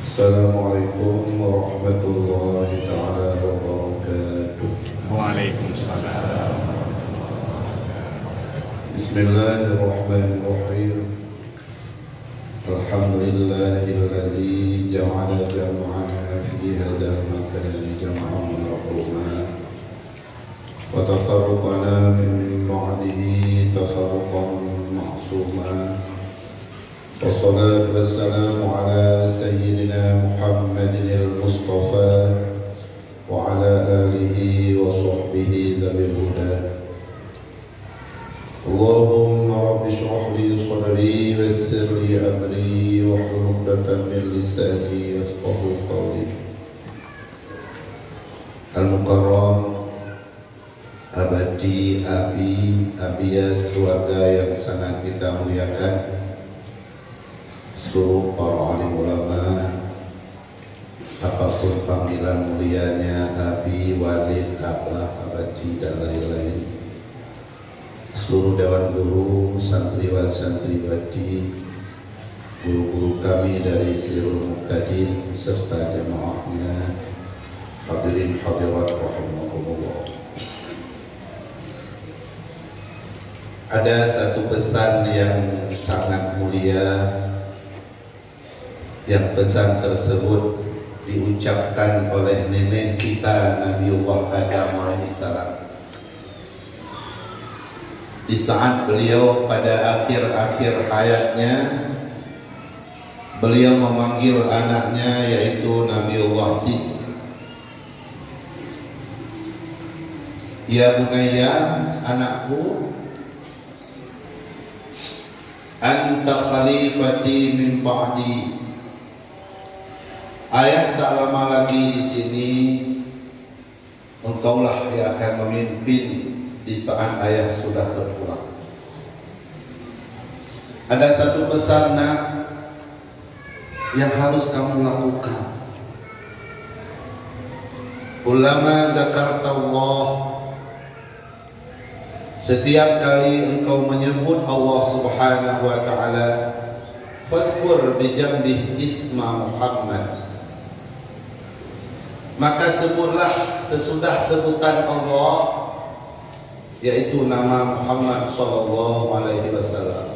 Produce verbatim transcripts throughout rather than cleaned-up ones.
Assalamualaikum warahmatullahi taala wabarakatuh. Waalaikumsalam. Bismillahirrahmanirrahim. Alhamdulillahilladzi ja'ala jam'ana fi hadzal makani jam'an marhuma. وتفرقنا من بعده تفرقا معصوما. والصلاة والسلام على سيدنا محمد المصطفى وعلى آله وصحبه ذوي الهدى. اللهم رب اشرح لي صدري ويسر لي أمري واحلل عقدة من لساني يفقهوا قولي. Al-Mukarram, Abati, Abi, Abias, keluarga yang sangat kita muliakan, seluruh para alim ulama, apapun panggilan mulianya, Abi, Walid, Abah, Abati, dan lain-lain. Seluruh dewan guru, santriwan santriwati, guru-guru kami dari Sirul Muqtadin serta jamaahnya, hadirin hadirat rahimakumullah. Ada satu pesan yang sangat mulia yang pesan tersebut diucapkan oleh nenek kita Nabiullah Adam alaihissalam. Di saat beliau pada akhir-akhir hayatnya, beliau memanggil anaknya yaitu Nabiullah Sis. Ya bunayya, anakku, anta khalifati min ba'di. Ayah tak lama lagi di sini, engkaulah yang akan memimpin di saat ayah sudah berpulang. Ada satu pesan, nak, yang harus kamu lakukan. Kullama zakartallah, setiap kali engkau menyebut Allah Subhanahu wa Ta'ala, fazkur bijambih isma Muhammad. Maka sebutlah sesudah sebutan Allah, yaitu nama Muhammad sallallahu alaihi wasallam.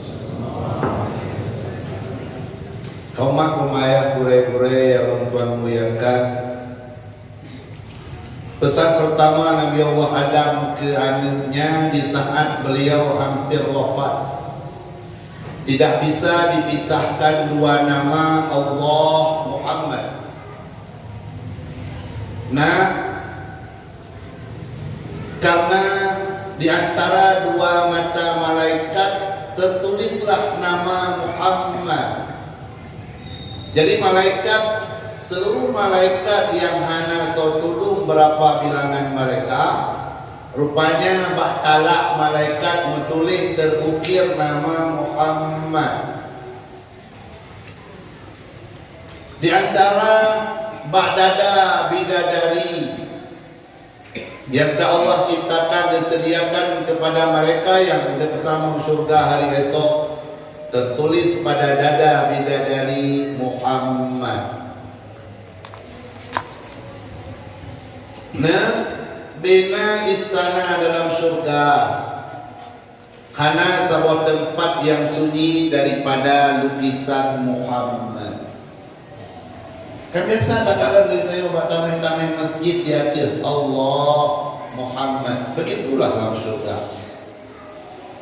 Kaum mak, kaum ayah, gurée-gurée yang Tuhan muliakan, pesan pertama Nabi Allah Adam ke anaknya di saat beliau hampir wafat. Tidak bisa dipisahkan dua nama Allah Muhammad. Nah, karena di antara dua mata malaikat tertulislah nama Muhammad. Jadi malaikat, seluruh malaikat yang hana soe tudong berapa bilangan mereka, rupanya bak talak malaikat meutuléh terukir nama Muhammad. Di antara bak dada bidadari yang ka Allah ciptakan dan sediakan kepada mereka yang dipertama syurga hari esok, tertulis pada dada bidadari Muhammad. Nah, bina istana dalam syurga. Hana saboh teumpat nyang sunyi daripada lukisan Muhammad. Kan biasa takalon lé tanyoe bak tameh-tameh masjid di ateueh Allah Muhammad. Begitulah lam syurga.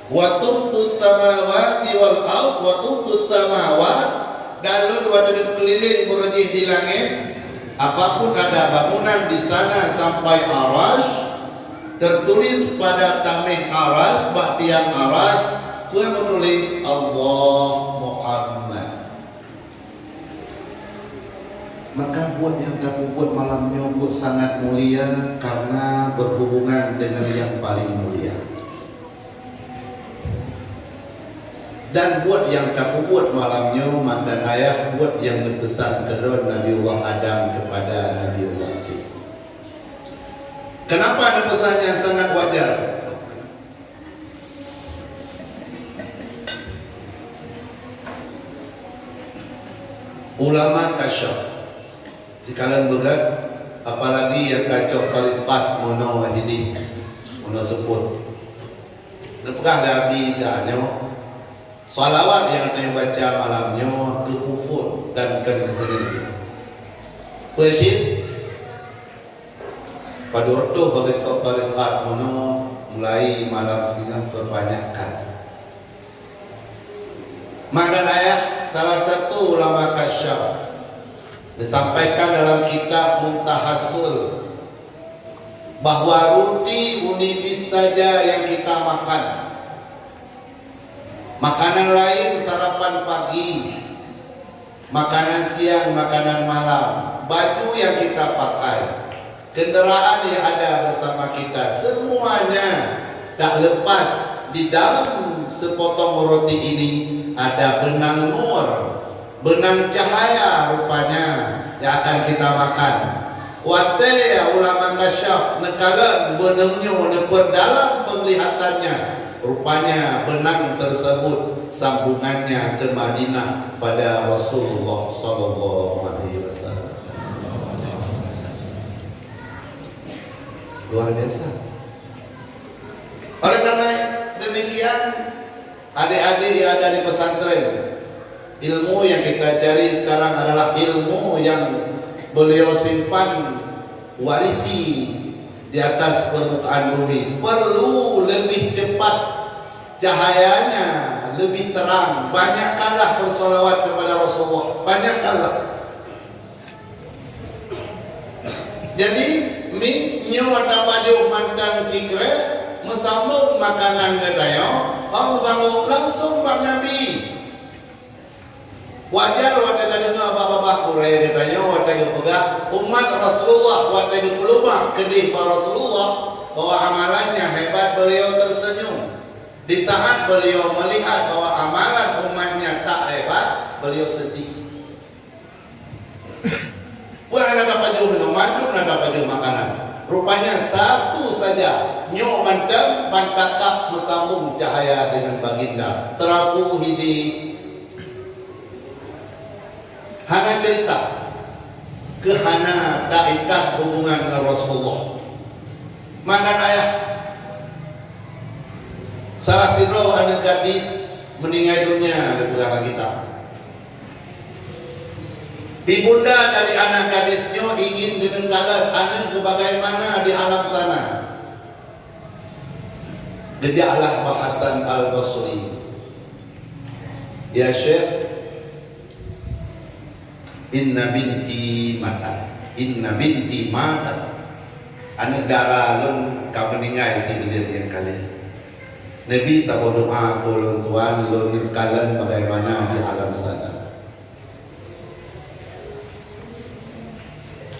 Wa tuftus samawati wal ard, wa tuftus samawat, dan lôn watée lôn keulileng bunoe jih di langét, apapun ada bangunan di sana sampai Arasy, tertulis pada tameh Arasy, bak tiang Arasy, peue meutuléh Allah Muhammad. Maka buet nyang tapeubuet malam nyoe buet sangat mulia karena berhubungan dengan yang paling mulia. Dan buet nyang tapeubuet malam nyoe, mak dan ayah, buet nyang neupeusan keudroe Nabiullah Adam kepada Nabiullah Sis. Kenapa neupeusan nyan sangat wajar? Ulama kasyaf. Kalon beugét, apalagi nyang ka cok tarekat meunoe hidin, meunoe seupôt. Neupeugah lé Abi siat nyoe, salawat nyang tanyoe baca malam nyoe keu peuphon dan kon keu seudeuneueng. Peue cit? Padub reutôh bak geucok tarekat meunoe, mulai malam singoh peubanyakkan. Mak dan ayah, salah satu ulama kasyaf disampaikan dalam kitab Muntahasul bahwa ruti u nibis saja yang kita makan. Makanan lain, sarapan pagi, makanan siang, makanan malam, baju yang kita pakai, kenderaan yang ada bersama kita, semuanya tak lepas di dalam sepotong roti ini ada benang nur, benang cahaya rupanya yang akan kita makan. Watée ulama kasyaf neukalon beunang nyoe neupeudalam penglihatannya, rupanya benang tersebut sambungannya ke Madinah pada Rasulullah sallallahu alaihi wasallam. Luar biasa. Oleh karena demikian, adik-adik yang ada di pesantren, ilmu yang kita cari sekarang adalah ilmu yang beliau simpan, warisi di atas permukaan bumi. Perlu lebih cepat cahayanya, lebih terang. Banyakkanlah bersolawat kepada Rasulullah. Banyakkanlah. Jadi, mi nyoe tapajoh mantong fikrah, meusambong makanan geutanyoe, hana meusambong langsung bak Nabi. Wajar watée tadeungoe bak babah gurée geutanyoe watée geupeugah umat Rasulullah watée geupeulumah keudeh bak Rasulullah bahwa amalannya hebat, beliau tersenyum. Di saat beliau melihat bahwa amalan umatnya tak hebat, beliau sedih. Peue hana tapajoh nyoe, mandum na tapajoh makanan. Rupanya satu saja, nyoe mantong ban takab meusambong cahaya dengan baginda. Teurapu hidin. Hana cerita, keu hana taikat hubungan ngon Rasulullah. Mak dan ayah, salah sidroe aneuk gadis meuninggai donya, geupeugah lam kitab. Ibunda dari anak gadis nyoe ingin geuneuk kalon aneuk geuh bagaimana di alam sana. Geujaklah bak Hasan Al-Basri, "Ya Syekh, inna binti matat, inna binti matat." Aneuk dara lôn ka meuninggai sibuleuen nyang ka lheueh. Neubi saboh doa keu ulôn tuan, lôn kalon bagaimana di alam sana.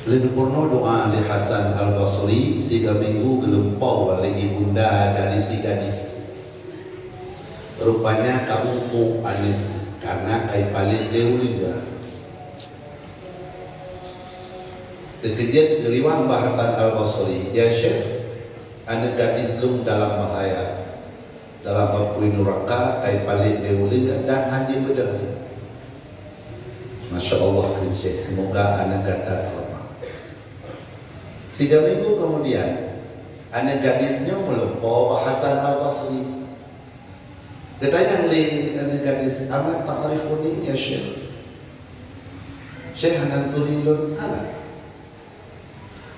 Lheueh geupeurunoe doa lé Hasan Al-Basri, siga minggu geulumpoe lé ibunda dari si gadis. Rupanya ka muphom aneuk, karna ka jipalét lé uleue. Teukeujot geuriwang bak Hasan Al-Basri, "Ya Syekh, aneuk gadis lôn dalam bahaya. Dalam apui nuraka, ka jipalét lé uleue dan hana jibeudôh." "Masya Allah," kheun Syekh, "semoga aneuk gata selamat." Siga minggu kemudian, aneuk gadis nyoe meulumpoe bak Hasan Al-Basri. Geutanyong lé aneuk gadis, "Ama ta'rifuni ya Syekh?" "Syekh, hana turi lôn?" "Hana.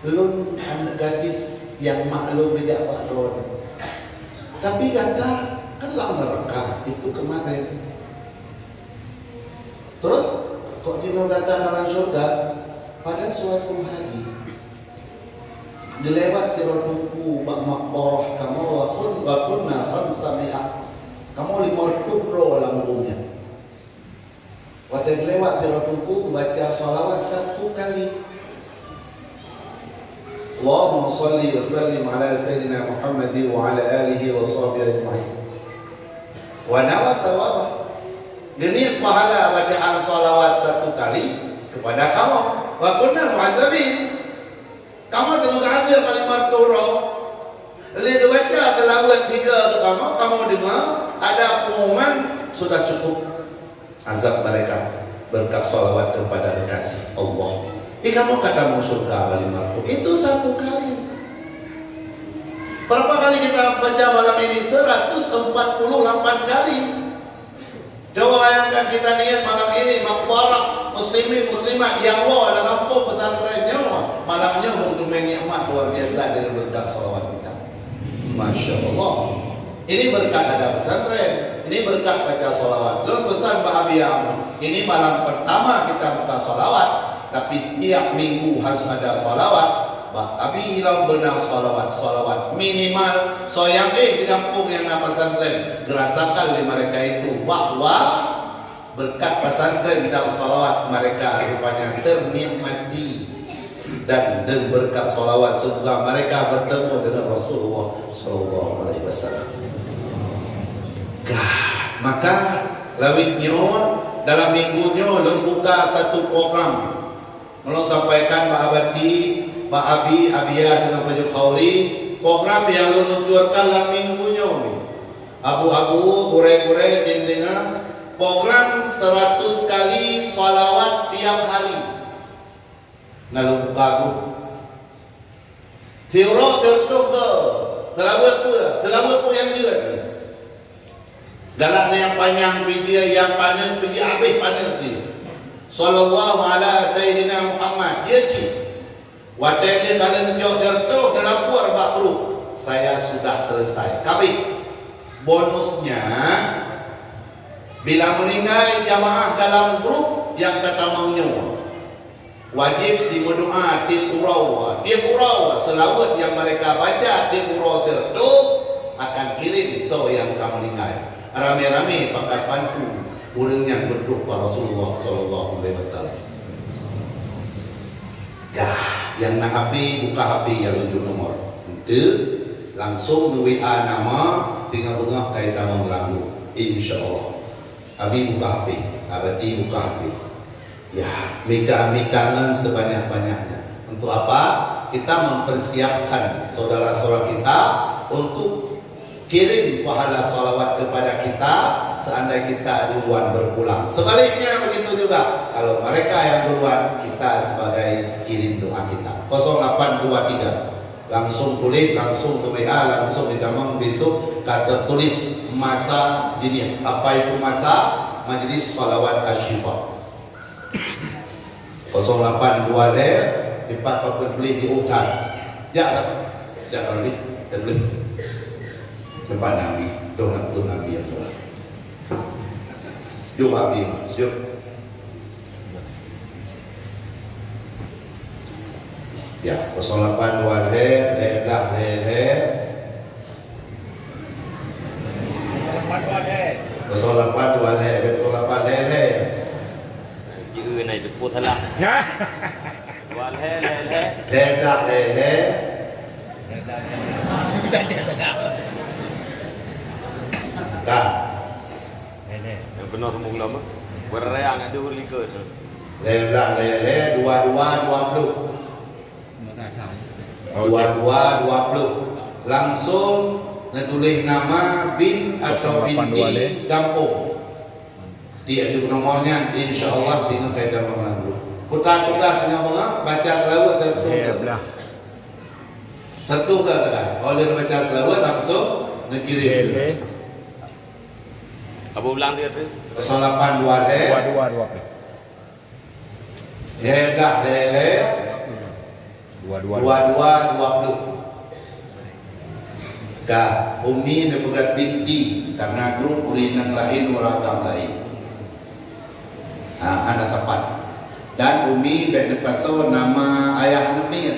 Lôn aneuk gadis nyang mak lôn geujak bak droeneuh. Tapi gata kan lam neuraka, itu keumarin. Terus, kok jinoe gata ka lam syeuruga?" Pada suatu hari, geulewat sidroe teungku bak maqbarah kamoe, wa kun-, wa kunna khamsa mi'ah. Kamoe limong reutôh droe lam rhueng nyan. Watée geulewat sidroe teungku geubaca shalawat satu kali. Allahumma shalli wa sallim ala sayyidina Muhammadin wa ala alihi wa sahbihi ajma'in. Wa nawa sawaba. Geuniet pahala bacaan shalawat satu kali kepada kamoe. Wa kunna mu'azzabin. Kamoe teungoh geuazab bak limong reutôh droe. Lheueh geubaca shalawat tiga keu kamoe, kamoe deungoe ada pengumuman sudah cukup azab mereka berkat shalawat kepada kekasih Allah. Ih, kamu kata mau surga bali masuk. Itu satu kali. Berapa kali kita baca malam ini? Seratus empat puluh lapan kali. Coba bayangkan kita niat malam ini maghfirah muslimin muslimat yang wa dalam kampung pesantren nyoe. Malam nyoe untuk nikmat luar biasa dengan berkat salawat kita. Masya Allah. Ini berkat ada pesantren, ini berkat baca salawat. Lôn pesan bak Abi Amun, ini malam pertama kita buka salawat, tapi tiap minggu harus ada salawat. Bak Abi Ilom beuna salawat, salawat minimal soe nyang éh di kampung nyang na pesantren, gerasakan lé mereka itu bahwa berkat pesantren dan salawat mereka rupanya ternikmati. Dan dengan berkat salawat semoga mereka bertemu dengan Rasulullah sallallahu alaihi wasallam. Kah, maka lawét nyoe dalam minggu nyoe lôn buka satu program. Lôn sampaikan bak Abati, bak Abi, Abia dengan Baju Khauri, program yang lôn luncurkan lam minggu nyoe ni. Abu-abu, gurée-gurée, jeuet deungoe, program seratus kali salawat tiap hari. Lalu buka grup. Siuroe sireutoh ke, seulaweuet peue, seulaweuet peue nyang jeuet. Galak na nyang panyang pijie, nyang paneuk pijie, habéh paneuk jih. Sallallahu ala Sayyidina Muhammad, jeuet cit. Watée lheueh ka lheueh neujok sireutoh, neulapor bak grup, "Saya sudah selesai." Kabeh. Bonusnya, bila meuninggai jamaah dalam grup nyang tatamong nyoe, wajéb dimeudoá tieb uroe, tieb uroe seulaweuet nyang mereka baca tieb uroe sireutoh akan kirém soe nyang ka meuninggai. Ramé-ramé pakat bantu ureuëng nyang beudôh bak Rasulullah sallallahu alaihi wasallam. Kah, nyang na H P, buka H P nyang lôn jok nomor. Enteuk, langsung neu-W A nama, singoh beungoh ka itamong lam grup. Insya Allah. Abi buka H P, Abati buka H P. Ya, mita-mita ngon sebanyak-banyaknya. Untuk apa? Kita mempersiapkan saudara-saudara kita untuk kirim pahala salawat kepada kita seandai kita duluan berpulang. Sebaliknya begitu juga, kalau mereka yang duluan, kita sebagai kirim doa kita. Kosong lapan dua tiga. Langsung tulis, langsung tu W A, langsung ditamong besok ka tertulis masa jih. Apa itu masa? Majlis Salawat Asy-Syifa. Kosong lapan dua lhée, empat papat belas di Utan. Jak lah. Jak lah ni. Jak boleh. Tempat Nabi. Doh nak pun Nabi yang telah. Jom Nabi. Jom. Ya, kosong lapan dua lhée, lhée blah lhée lhée. Kosong lapan dua lhée, kosong lapan lhée lhée. Jeuet na teupeu salah. Dua lhée, lhée lhée. Lhée blah lhée lhée. Ka. Nyang keunoe seumeung lom. Beuraya ngon dua likot. Lhée blah lhée lhée, dua dua dua puluh. Dua dua dua puluh. Langsung neutuléh nama bin atau binti gampông. Tieb nomor nyan, insya Allah, singoh ka itamong lam grup. Peue tugas singoh beungoh, baca seulaweuet sireutoh. Sireutoh ka, kan? Oh, lheueh baca seulaweuet langsung neukirim. Abu ulang dia tu. Kosong lapan dua lhée. Dua dua dua puluh. Lhée blah lhée lhée. Dua dua dua puluh. Ka, Umi neupeugah binti, karena grup ureuëng inong laén, ureuëng agam laén. Ha, hana sapat. Dan Umi bék neupasoe nama ayah neumiet.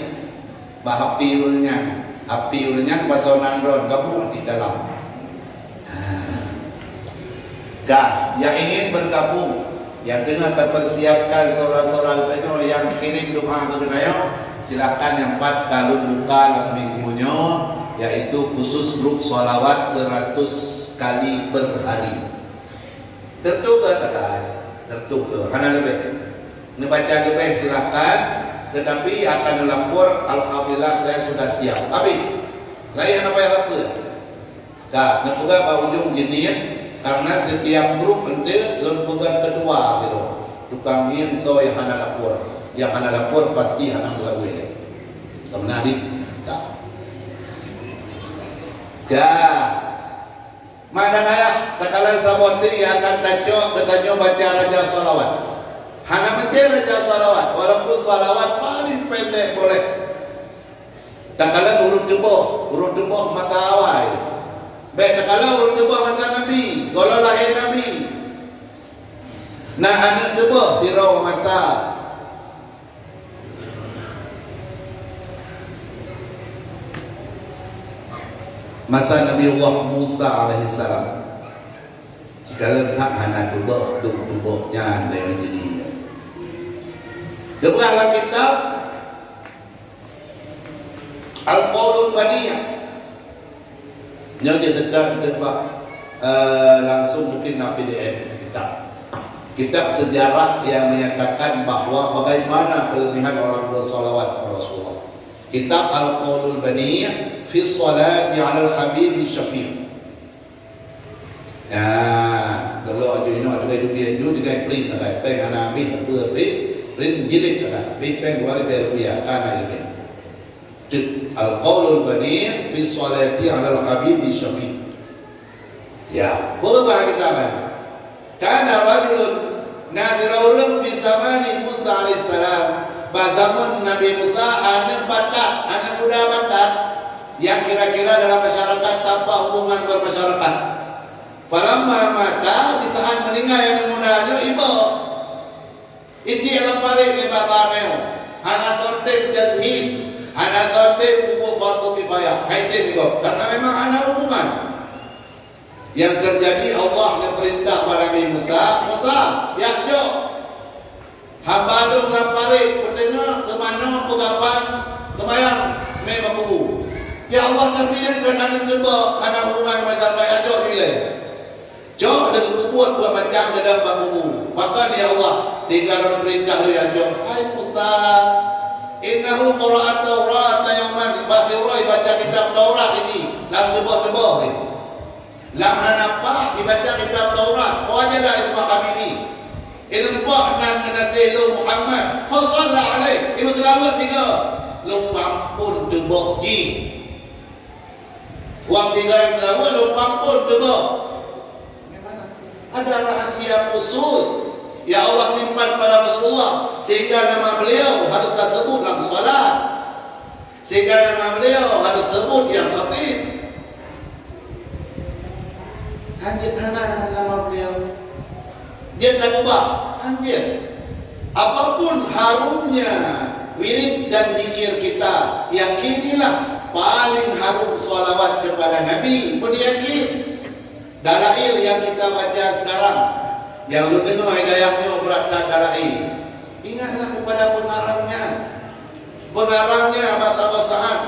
Bak H P ureuëng nyan. H P ureuëng nyan pasoe nan droen, gabong di dalam. Ha. Ka, yang ingin bergabung, yang tengah terpersiapkan saudara-saudara geutanyoe nyang kirim doa keu geutanyoe, silakan nyang pat ka lôn buka lam minggu nyoe, yaitu khusus grup salawat seratus kali per hari. Tertuka takai, tertuka, hana leubeh. Neubaca leubeh silakan, tetapi akan neulapor, "Alhamdulillah, saya sudah siap." Habis. Laén hana payah sapeue. Ka, neupeugah bak ujong jih nyan, karena setiap grup enteuk lôn peugah ketua sidroe. Tukang ngieng soe nyang hana lapor. Nyang hana lapor pasti hana meulabui lé. Ka meunan, Abi? Ka. Ka. Mak dan ayah, takalon saboh teuk nyang akan tacok geutanyoe baca raja shalawat. Hana meucé raja shalawat, walaupun shalawat paling pendek boleh. Takalon ureuëng tuboh, ureuëng tuboh masa awai. Bék takalon ureuëng tuboh masa Nabi, gohlom lahé Nabi. Na aneuëk tuboh sidroe masa. Masa Nabi Allah Musa alaihissalam, jika leutak hana tuboh, dum tuboh nyan lé meujadi. Geupeugah lam kitab Al-Qaulul Bani'. Nyoe jeuet teutab deuh bak, eh, langsung mungkin na P D F kitab. Kitab sejarah yang menyatakan bahwa bagaimana kelebihan orang bersolawat kepada Rasulullah. Kitab Al-Qaulul Bani' fi Salati 'alal Habibi Syafi'. Ya, dulu aju inoe aju dubi aju dengan print ada peng hana habis apa habis print jilid ada habis peng dua ribu rupiah kan ada. Teuk Al-Qaulul Bani' fi Salati 'alal Habibi Syafi'. Ya, peue bah kita kan? Kana rajulun, na sidroe ureuëng fi zamani Musa alaihissalam, bak zaman Nabi Musa, aneuëk batat, aneuëk muda batat, yang kira-kira dalam masyarakat tanpa hubungan bermasyarakat. Falamma mata, di saat meuninggai aneuëk muda nyoe, iba. Itiek lam parit ngon basa nyoe, hana soe tem jazhim, hana soe tem peubuet fardu kifayah. Hai tem gob, karena memang hana hubungan. Yang terjadi, Allah neupeurintah bak Nabi Musa, "Musa, jak cok hamba lôn lam parit, peuteungoh, teumanoe, peugapan, teumayang, mé bak kubu." "Ya Allah, tapi nyan kan hana neuba, hana hubungan macam jak cok ilée." Cok lé geupeubuet buet macam gadang bak kubu. Pakon, ya Allah, sehingga lôn peurintah lôn jak cok? Hai Musa, innahu qara'a Taurata yauman, bah uroe baca kitab Taurat ini, lam tuboh-tuboh ini. Lam hana paih ibaca kitab Taurat, fawajada isma habibi. Ileumpah nan geunaséh lôn Muhammad, fa shalla alaihi, imeuseulaweuet tiga. Lôn peuampon tuboh jih. Wang tiga nyang meulaweuet lôn peuampon tuboh. Ada rahasia khusus yang Allah simpan pada Rasulullah, sehingga nama beliau harus tersebut dalam salat, sehingga nama beliau harus sebut yang khatib. Hanjeuet hana nama beliau. Jeuet na ubah, hanjeuet. Apapun harumnya wirid dan zikir kita, yakinilah paling harum salawat kepada Nabi pun yakin. Dalail yang kita baca sekarang, yang lôn deungoe dayah nyoe brat that dalail. Ingatlah kepada pengarangnya. Pengarangnya basa-basaan.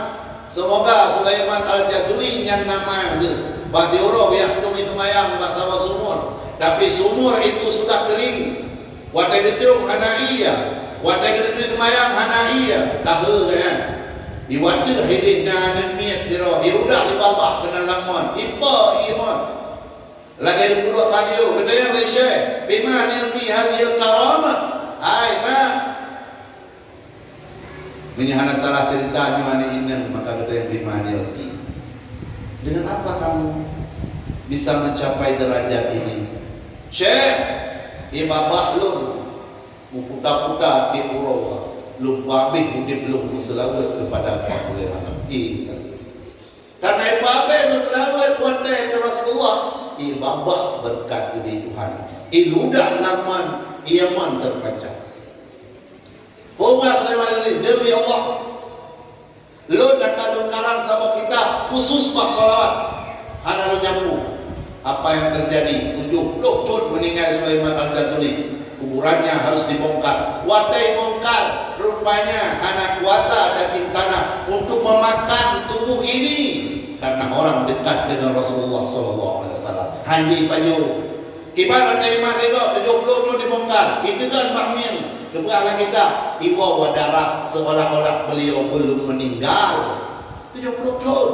Semoga Sulaiman Al-Jazuli nyan nama geuh. Bah diuroe biak tumi teumayang bak saboh sumur. Tapi sumur itu sudah kering. Watée geucrong hana ié. Watée geuteubi teumayang hana ié. Tahe kan? Iwateuh ideh na aneuk miet sidroe. Iudah ibabah keunan lam mon. Ipe ié mon. Lagée geupeudok sadio, geutanyong lé Syekh, "Bima nilti hazil karamah?" Hai na, Meunyoe hana salah ceurita nyoe aneuk inong, maka geutanyoe bima nilti. Dengan apa kamu bisa mencapai derajat ini? Syekh, ibabah lôn, meuputa-puta tiep uroe, lôn peuabéh udeb lôn meuseulaweuet keupada empat puluh lima aneuk. Ih, Karena ibabe meuseulaweuet watée keu Rasulullah, ibabah beureukat geubri Tuhan. Iludah lam mon, ié mon teupancah. Peugah Sulaiman ini, "Demi Allah, lôn akan lôn karang saboh kitab khusus bak salawat." Hana lôn nyambung. Apa yang terjadi? Tujuh puluh thon meuninggai Sulaiman Al-Jazuli. Kuburannya harus dibongkar. Watée ibongkar, rupanya hana kuasa daging tanah untuk memakan tubuh ini, karena orang dekat dengan Rasulullah sallallahu alaihi wasallam. Hanji pajoh. Kiban watée imat lé gob, tujoh puluh thon dibongkar. Iteugon bak mieng, geupeugah lam kitab, iwoe darah seolah-olah beliau belum meninggal. Tujoh puluh thon.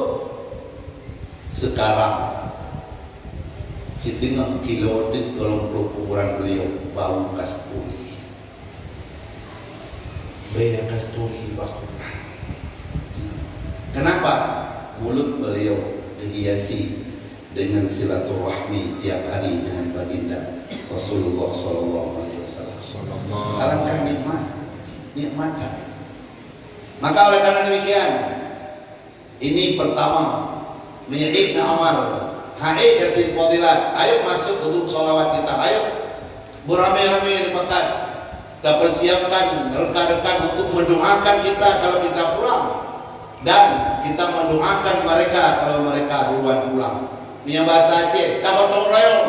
Sekarang, siteungoh kilo teuk gohlom kuburan beliau bau ka seupuli. Kasturi Bakhurrah. Kenapa mulut beliau dihiasi dengan silaturahmi tiap hari dengan baginda Rasulullah sallallahu alaihi wasallam? Sallallahu. Alangkah nikmat, nikmat kan? Maka oleh karena demikian, ini pertama, meunyoe ék amal, han ék gasien fadilat, ayo masuk untuk salawat kita, ayo. Beramai-ramai dipakat, tapersiapkan rekan-rekan untuk mendoakan kita kalau kita pulang, dan kita mendoakan mereka kalau mereka duluan pulang. Meunyoe bahasa Aceh, tagatong royong,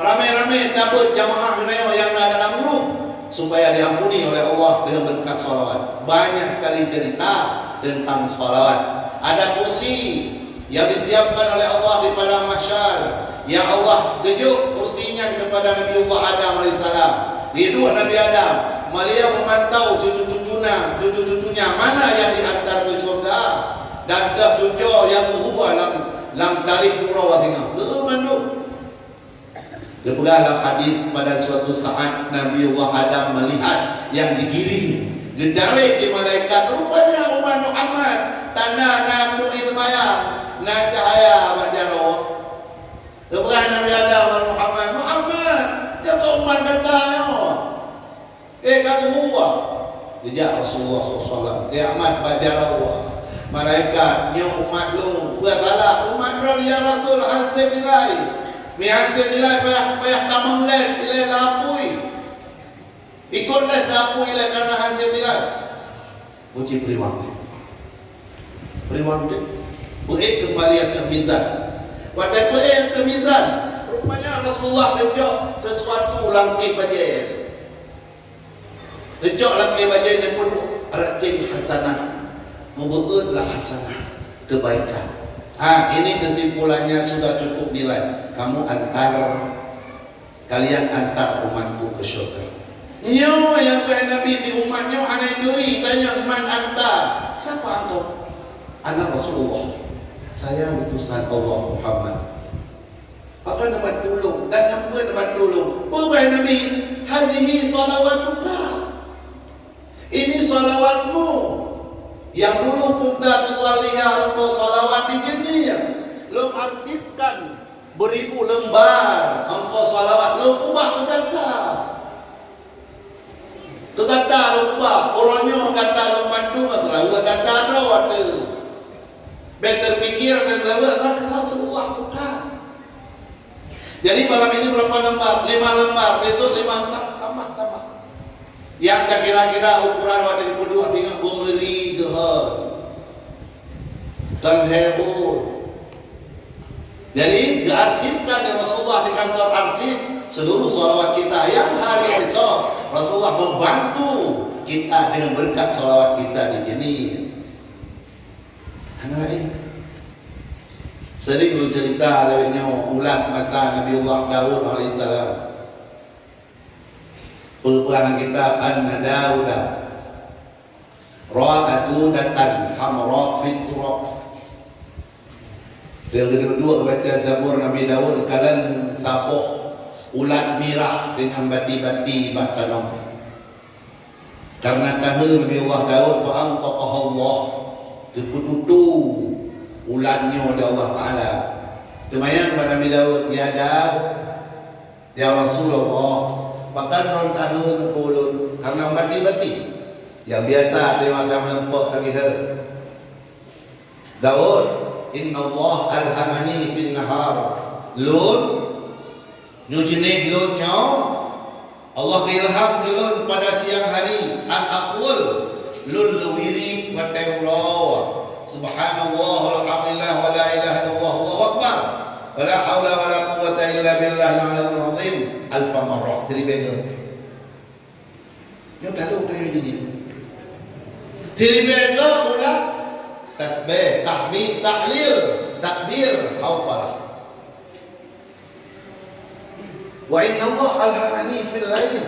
ramai-ramai tabeuet jamaah geutanyoe nyang na dalam grup, supaya diampuni oleh Allah dengan berkat salawat. Banyak sekali cerita tentang salawat. Ada kursi yang disiapkan oleh Allah di padang mahsyar. Ya Allah, geujok kursi nyan kepada Nabiullah Adam alaihissalam. Hidup Nabi Adam, melihat memantau cucu-cucuna, cucu-cucunya mana yang diantar ke syurga. Dan dah cuco yang huwa lam, lam tarikh uroe singoh. Betul mandum. Geupeugah lam hadis, pada suatu saat Nabiullah Adam melihat yang digiring, geutarek di malaikat, rupanya umat Muhammad, tanda na turi seumayang, na cahya bak jaroe. Geupeugah Nabi Adam, "Muhammad, Muhammad, nyoe keuh umat gata nyoe." "Eh, ka geuhuwa." Geujak Rasulullah sallallahu alaihi wasallam, "Ya Ahmad, bak jaroe." "Malaikat, nyoe umat lôn." "Peue salah?" "Umat droe, ya Rasul, han sép nilai." "Mi han sép nilai, payah, payah tamong les ilée lam apui. Ikot les lam apui ilée, kareuna han sép nilai." Uji peuriwang deh. Peuriwang deh. Peuék keumbali ateueh mizan. Watée peuék ateueh mizan, rupanya Rasulullah geujok sesuatu lam keh bajée. Geucok lam keh bajée nyan peuduek, reucéng hasanah, meubeuet lah hasanah, kebaikan. Ha, ini kesimpulannya sudah cukup nilai. Kamu antar, kalian antar umatku ke syurga. Nyoe nyang kheun Nabi, si umat nyoe hana turi, tanyong, "Man anta?" "Siapa engkau?" "Ana Rasulullah." "Saya utusan Allah Muhammad." Pakon neubantu lôn, dan nyang peue neubantu lôn? Peugah Nabi, "Hazihi salawatuka." Ini salawatmu. Yang dulu kunta tusalliha, engkau salawat di dunia. Lôn arsipkan beribu lembar engkau salawat, lôn ubah keu gata. Keu gata lôn ubah, uroe nyoe gata lôn bantu ngon seulaweuet gata droe watée. Bék teupikir dan seulaweuet ngon Rasulullah, bukan. Jadi malam ini berapa lembar? Lima lembar, besok lima, tam-, tambah, tambah. Yang tak kira-kira ukuran watée peuduek tingkat bungeri geuhon. Kan hebat. Jadi, geuarsipkan lé Rasulullah di kantor arsip seluruh salawat kita yang hari esok Rasulullah membantu kita dengan berkat salawat kita di sini. Hana laén. Sering lôn cerita lagée nyoe, ulat masa Nabiullah Daud alaihissalam. Peue-peue lam kitab Anna Dauda ra'a dudatan hamra fit turab. Dia duek-duek baca Zabur Nabi Daud, kalon saboh ulat mirah dengan bati-bati bak tanoh. Karena tahe Nabi Allah Daud, fa antaqahallah, geupeututoe ulat nyoe lé Allah Taala. Teumanyong bak Nabi Daud, "Ya Daud, ya Rasulullah, pakon droen tahe keu ulôn?" Karena bati-bati. Nyang biasa teuma meulimpok lagée nyan. "Daud, innallaha alhamani fin nahar." Lôn, nyoe jinéh lôn nyoe, Allah geuilham keu lôn pada siang hari, an aqul, lôn leuwirit watée uroe, "Subhanallah, walhamdulillah, wala ilaha illallah, Allahu akbar, wala haula wala quwwata illa billahil aliyyil azim, alfa marrah." Siribée goe. Nyoe talu teuh nyoe. Siribée goe ulat tasbih, tahmid, tahlil, takbir, hauqalah. "Wa innallaha alhamani fil lail."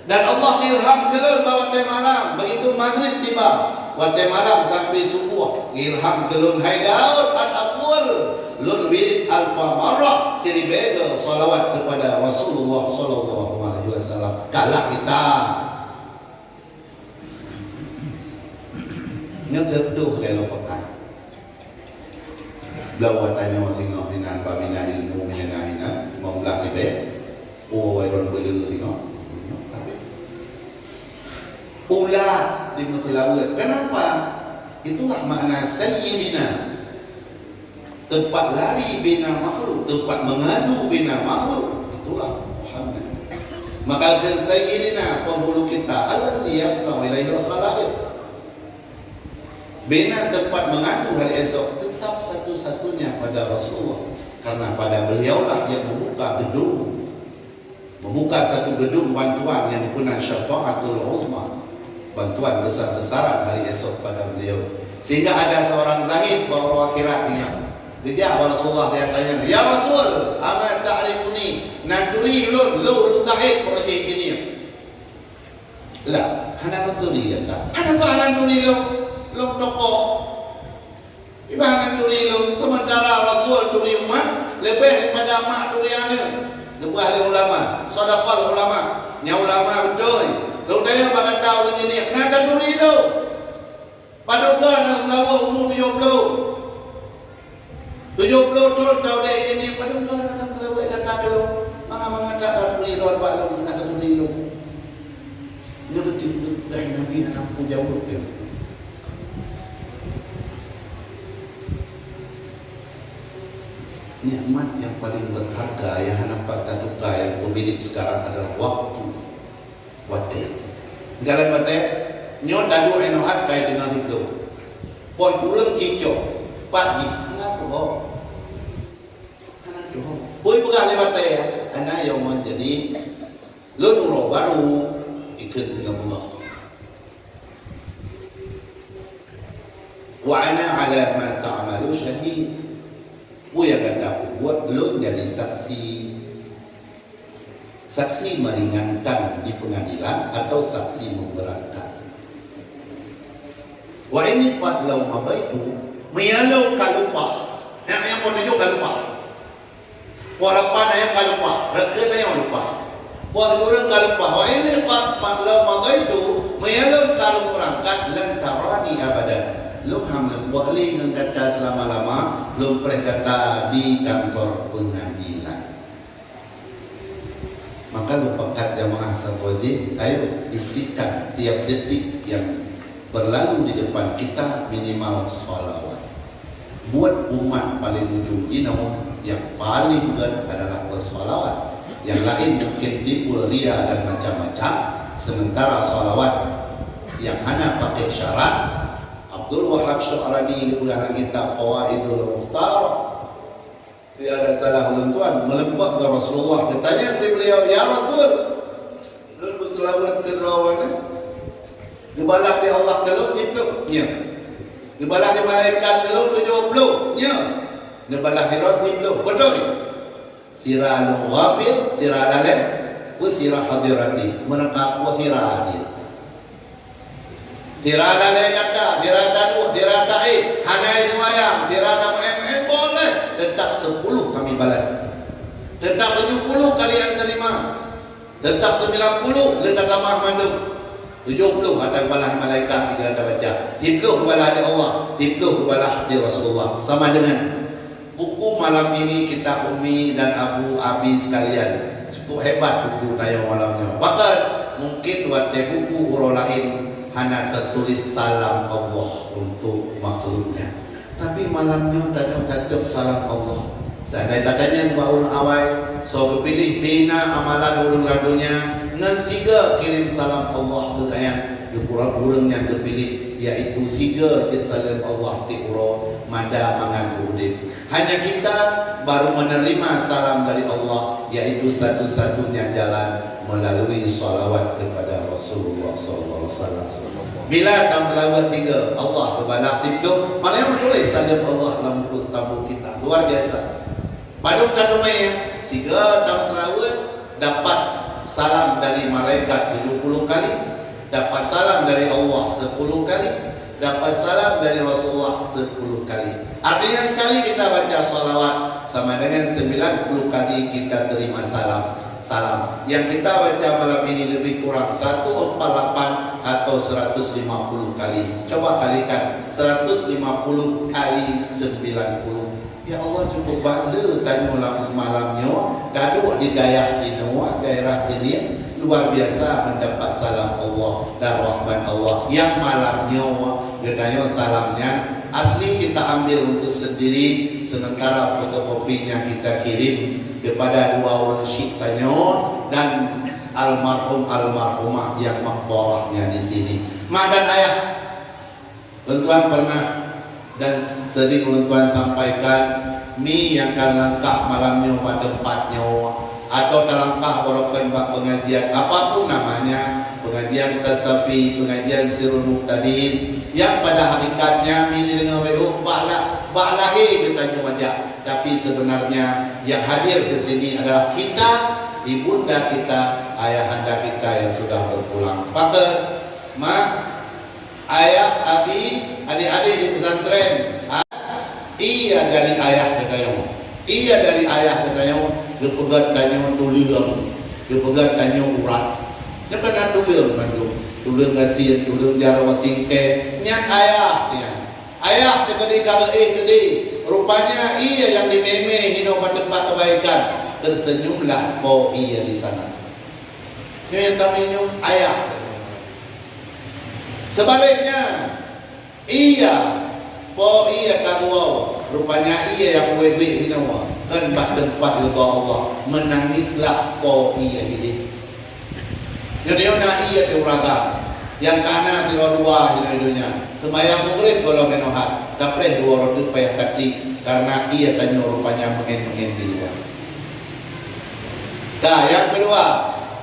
Dan Allah ilham keu lôn bak watée malam, begitu maghrib tiba, watée malam sampai subuh, ilham keu lôn, "Hai Daud, an aqul," lôn wirid alfa marrah, siribée goe salawat kepada Rasulullah sallallahu alaihi wasallam. Kalah kita. Nyoe sireutoh lhèe lôn peugah. Bloe tanyoe singoh inan, bak mina ilmu, mina inan, limong blah ribèe. Oh, awai lôn beuleue singoh. Ulat dimeuseulaweuet. Kenapa? Itulah makna sayyidina. Teumpat lari bina makhluk, teumpat mengadu bina makhluk, itulah Muhammad. Maka kheun sayyidina, penghulu kita, allazi yafza'u ilaihil khalaiq. Bina teumpat mengadu hari esok tetap satu-satunya pada Rasulullah, karena pada beliaulah yang membuka gedung, membuka satu gedung bantuan yang dikenal syafaatul uzma, bantuan besar-besaran hari esok pada beliau. Sehingga ada seorang zahid bak uroe akhirat nyan, geujak bak Rasulullah, dia tanya, "Ya Rasul, ama ta'rifuni?" Neuturi lôn, lôn, lôn zahid, lôn zahid nyan. Lah, hana neuturi gata. Hana salah neuturi lôn, lôn tokoh. Iban neuturi lôn, sementara Rasul turi umat, leubeh daripada mak turi aneuk. Geupeugah lé ulama, sadaqal ulama. Nyan ulama beutôi. Lôn tanyong bak gata ureueng nyan, na taturi lôn? Padum droe na seulaweuet umu tujoh ploh. Tujoh ploh thon taudép nyan, padum droe na seulaweuet gata keu lôn. Mangat-mangat that taturi lôn bak lôn, na taturi lôn. Nyoe keuteuk teuh Nabi hana peujaweueb lé. Nikmat yang paling berharga yang hana pat tatuka yang pemilik sekarang adalah waktu. Watèe. Galak watèe, nyoe taduek inoe hat kai teungoh duek. Poh kureueng kicok, pat jih, hana tuho. Hana tuho. Peue peugah lé watèe, hana nyang mon jadi. Lôn uroe barô, ikheun teungoh beungoh. Wa ana ala ma ta'malu syahid. Peue nyang gata peubuet, lôn jadi saksi. Saksi meringankan di pengadilan atau saksi memberatkan. Wa inni qad law madaitu, meunyo lôn ka leupah, nyang, nyang poh tujoh ka leupah. Poh lapan ayam ka leupah, reukheun ayam leupah. Poh sikureueng ka leupah. Wa inni qad law madaitu, meunyo lôn ka lôn beurangkat, lan tarani abadan. Lôn han lôn boh lé ngon gata seulama-lama, lôn preh gata di kantor pengadilan. Maka lôn pakat jamaah saboh jih, ayo isikan tiap detik yang berlalu di depan kita minimal shalawat. Buat umat paling ujung jinoe yang paling gét adalah bershalawat. Yang lain mungkin timbul ria dan macam-macam, sementara shalawat yang hana pakai syarat, Abdul Wahab Syu'rani geupeugah lam kitab Fawaidul Mukhtar, Tiada salah ulôn tuan, meulimpah keu Rasulullah, geutanyong lé beliau, "Ya Rasul, lôn beuseulaweuet keu droe na? Geubalah lé Allah keu lôn siplôh?" "Nyo." "Geubalah lé malaikat keu lôn tujoh ploh?" "Nyo." "Neubalah lé droe siplôh?" "Beutôi." "Sira lôn ghafil, sira lalée, peue sira hadir hati, meunangka peue sira hadir." Sira lalée gata, sira taduek, sira taéh, hana seumayang, sira tameu'én-meu'én, boleh, teutap sepuluh kami balas. Teutap tujoh puluh kalian terima. Teutap sembilan puluh leuka tamah mandum. Tujoh puluh ata geubalah malaikat tiga ata baca. Siplôh geubalah di Allah, siplôh geubalah di Rasulullah. Sama dengan Buku malam ini kitab Umi dan Abu Abi sekalian. Cukup hebat buku tanyoe malam nyoe. Bahkan mungkin watée buku uroe laén hana teutuléh salam Allah untuk makhluknya. Tapi malam nyoe tanyoe tacok salam Allah. Seandai tatanyong bak ureuëng awai, soe geupiléh bina amalan ureuëng lam donya ngon siga kirém salam Allah keu gobnyan, geupeurab ureuëng nyang geupiléh, yaitu siga jeuet saleuem Allah di uroe mada mangat udeb. Hanya kita baru menerima salam dari Allah, yaitu satu-satunya jalan melalui salawat kepada Rasulullah sallallahu alaihi wasallam. Bila tameulaweuet tiga, Allah geubalah siplôh, malah nyang meutuléh saleuem Allah lam buku seutampu kita. Luar biasa. Padub tateumé, siga tameuseulaweuet, dapat salam dari malaikat tujoh puluh kali, dapat salam dari Allah sepuluh kali, dapat salam dari Rasulullah sepuluh kali. Artinya, sekali kita baca salawat, sama dengan sembilan puluh kali kita terima salam. Salam yang kita baca malam ini lebih kurang satu empat lapan atau seratus lima puluh kali. Coba kalikan, seratus lima puluh kali sembilan puluh. Ya Allah, cukup bak le tanyoe lam malam nyoe, taduek di dayah inoe, daerah Jeunieh, luar biasa mendapat salam Allah dan rahmat Allah. Yang malam nyoe, geutanyoe salam nyan asli kita ambil untuk sendiri, sementara fotokopinya kita kirim kepada dua ureuëng syik tanyoe dan almarhum almarhumah yang maqbarahnya di sini. Mak dan ayah, lôn tuan pernah dan sering lôn tuan sampaikan, mi nyang ka langkah malam nyoe bak teumpat nyoe, atau talangkah baroekon bak pengajian, apapun namanya, pengajian Tastafi, pengajian Sirul Mubtadin, yang pada hakikatnya mi dideungoe beu bak la-, bak lahé geutanyoe jak, tapi sebenarnya yang hadir ke sini adalah kita, ibunda kita, ayahanda kita yang sudah berpulang. Pakon, Mak, ayah, abi, adik-adik di pesantren, ha? Iya dari ayah geutanyoe. Iya dari ayah geutanyoe, geupeugét tanyoe tuleueng, geupeugét tanyoe urat. Nyoe kan na tuleueng mandum. Tuleueng gasien, tuleueng jaroe singkée, nyan ayah nyan. Ayah teukeudi ka geuéh keudeh. Rupanya iya nyang dimé-mé hinoe bak teumpat kebaikan. Tersenyumlah po iya di sana. Nyoe nyang tamé nyoe ayah. Sebaliknya, iya, po iya ka geuwoe, rupanya iya nyang wéh-wéh hinoe, kon bak teumpat ridha Allah, meunangislah po iya hidéh. Nyoe na iya di uraga, nyang kana sidroe dua hinoe donya, seumayang Maghrib gohlom meunohat, tapreh dua rote payah tatik, karena iya tanyoe rupanya meu'én-meu'én di luwa. Ka, nyang keudua,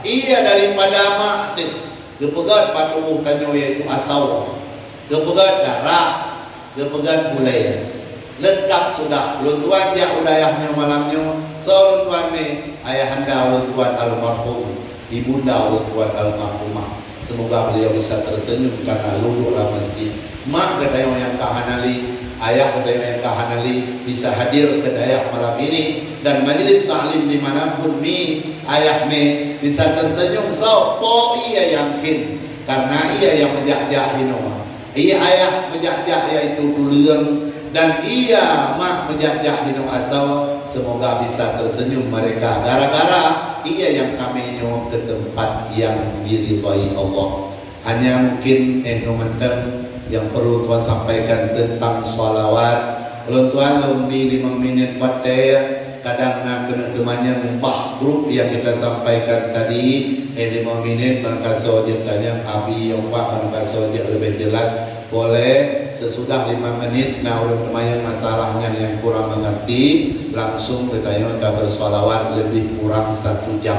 iya daripada mak teuh. Geupeugét bak tuboh tanyoe, yaitu asoe, geupeugét darah, geupeugét gulée. Leungkab sudah. Lôn tuan jak u dayah nyoe malam nyoe, soe lôn tuan mé? Ayahanda ulôn tuan almarhum, ibunda ulôn tuan almarhumah. Semoga beliau bisa tersenyum karena lôn duek lam masjid. Mak geutanyoe nyang ka hana lé, ayah geutanyoe nyang ka hana lé bisa hadir ke dayah malam ini, dan majelis taklim di mana pun mi ayah mé bisa tersenyum, soe? Po iya nyang kheun, karena iya nyang meujak-jak hinoe. Iya ayah meujak-jak yaitu tuleueng, dan iya mak meujak-jak hinoe asoe. Semoga bisa tersenyum mereka gara-gara iya nyang tamé nyoe ke tempat yang diridhai Allah. Hanya mungkin, eh, nyoe mantong nyang perlu tuan sampaikan tentang shalawat. Ulôn tuan lôn bi limong minit watée, kadang na keuneuk teumanyong bah grup yang kita sampaikan tadi, eh, limong minit, meunan kasoe jeuet tanyong, abi nyang bah meunan kasoe jeuet leubeh jelas. Boleh, sesudah lima menit na ureuëng teumanyong masalah nyan nyang kurang mengerti, langsung geutanyoe tabershalawat lebih kurang satu jam.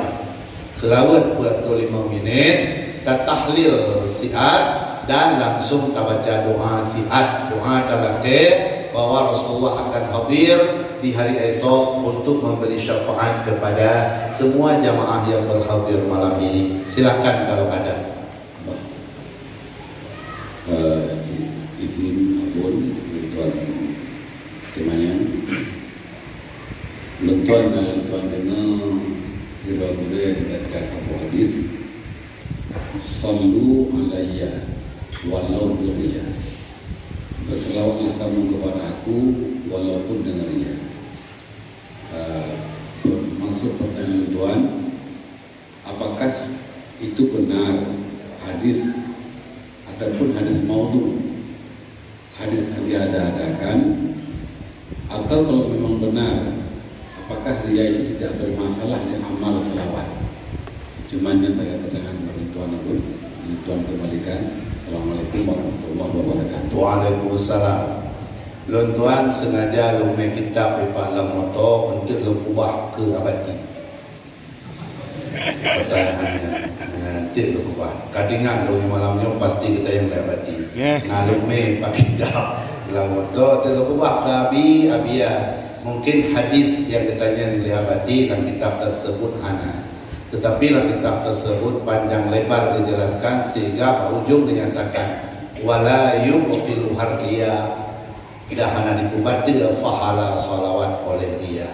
Seulaweuet peuet ploh limong minit, tatahlil siat dan langsung tabaca doa siat. Doa talakée bahwa Rasulullah akan hadir di hari esok untuk memberi syafaat kepada semua jamaah yang berhadir malam ini. Silakan kalau ada. Eh, i-, izin ampôn, tuan teumanyong. Lôn tuan, lôn tuan deungoe sidroe gurée jibaca saboh hadis, "Shallu alayya walau birriya." Berselawatlah kamu kepada aku walaupun dengan riya. Eh, maksud pertanyaan lôn tuan, apakah itu benar hadis ataupun hadis maudhu? Hadis yang diada-adakan, atau kalau memang benar, apakah riya itu tidak bermasalah di amal selawat? Cuma nyan tadi pertanyaan bagi tuan aku, tuan kembalikan. Assalamualaikum warahmatullahi wabarakatuh. Waalaikumsalam. Lôn tuan sengaja lôn mé kitab ipak lam moto untuk lôn kubah keu abati. Pertanyaannya, eh, tik lôn keubah. Kadingan lôn malam nyoe pasti geutanyong lé abati. Nyan. Na lôn mé pakai dam lam moto, tik lôn keubah keu abi, abi ya. Mungkin hadis nyang geutanyong lé abati lam kitab tersebut hana. Tetapi lam kitab tersebut panjang lebar dijelaskan sehingga bak ujong dinyatakan, "Wala yubtilu harriya." Dan hana dipubateue pahala shalawat oleh riya.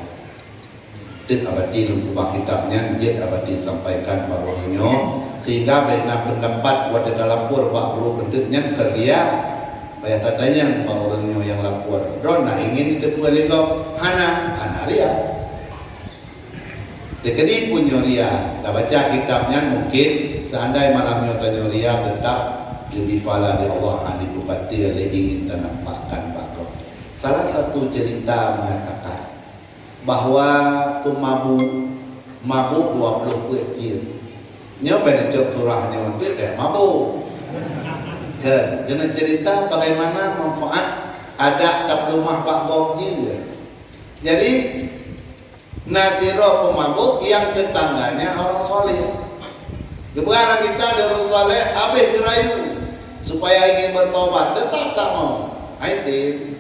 Teuk abati lôn keubah kitab nyan, jeuet abati sampaikan bak ureuëng nyoe, Sehingga bèk na peundapat watèe talapor bak guru keuneuk nyan keu riya. Payah tatanyong bak ureueng nyoe nyang lapor, "Droeneuh na ingin teupeue lé gob?" Hana, hana riya. Teukeudi pun nyoe riya, tabaca kitab nyan mungkin, seandai malam nyoe tanyoe riya, teutap geubri pahala lé Allah, hana jipeupatéh lé ingin tanampakkan bak gob. Salah satu cerita mengatakan, bahwa peumabôk, mabôk dua ploh peuet jeuem. Nyoe bèk neucok surah nyoe, deuh bèk mabôk. Kan, keuneuk cerita bagaimana manfaat adak tapeuleumah bak gob jeuem. Jadi, na sidroe peumabôk nyang teutangganya orang saleh. Geupeugah lam kitab, ureueng saleh habéh geurayu supaya ingin bertobat, teutap tak mau. Hai, tem.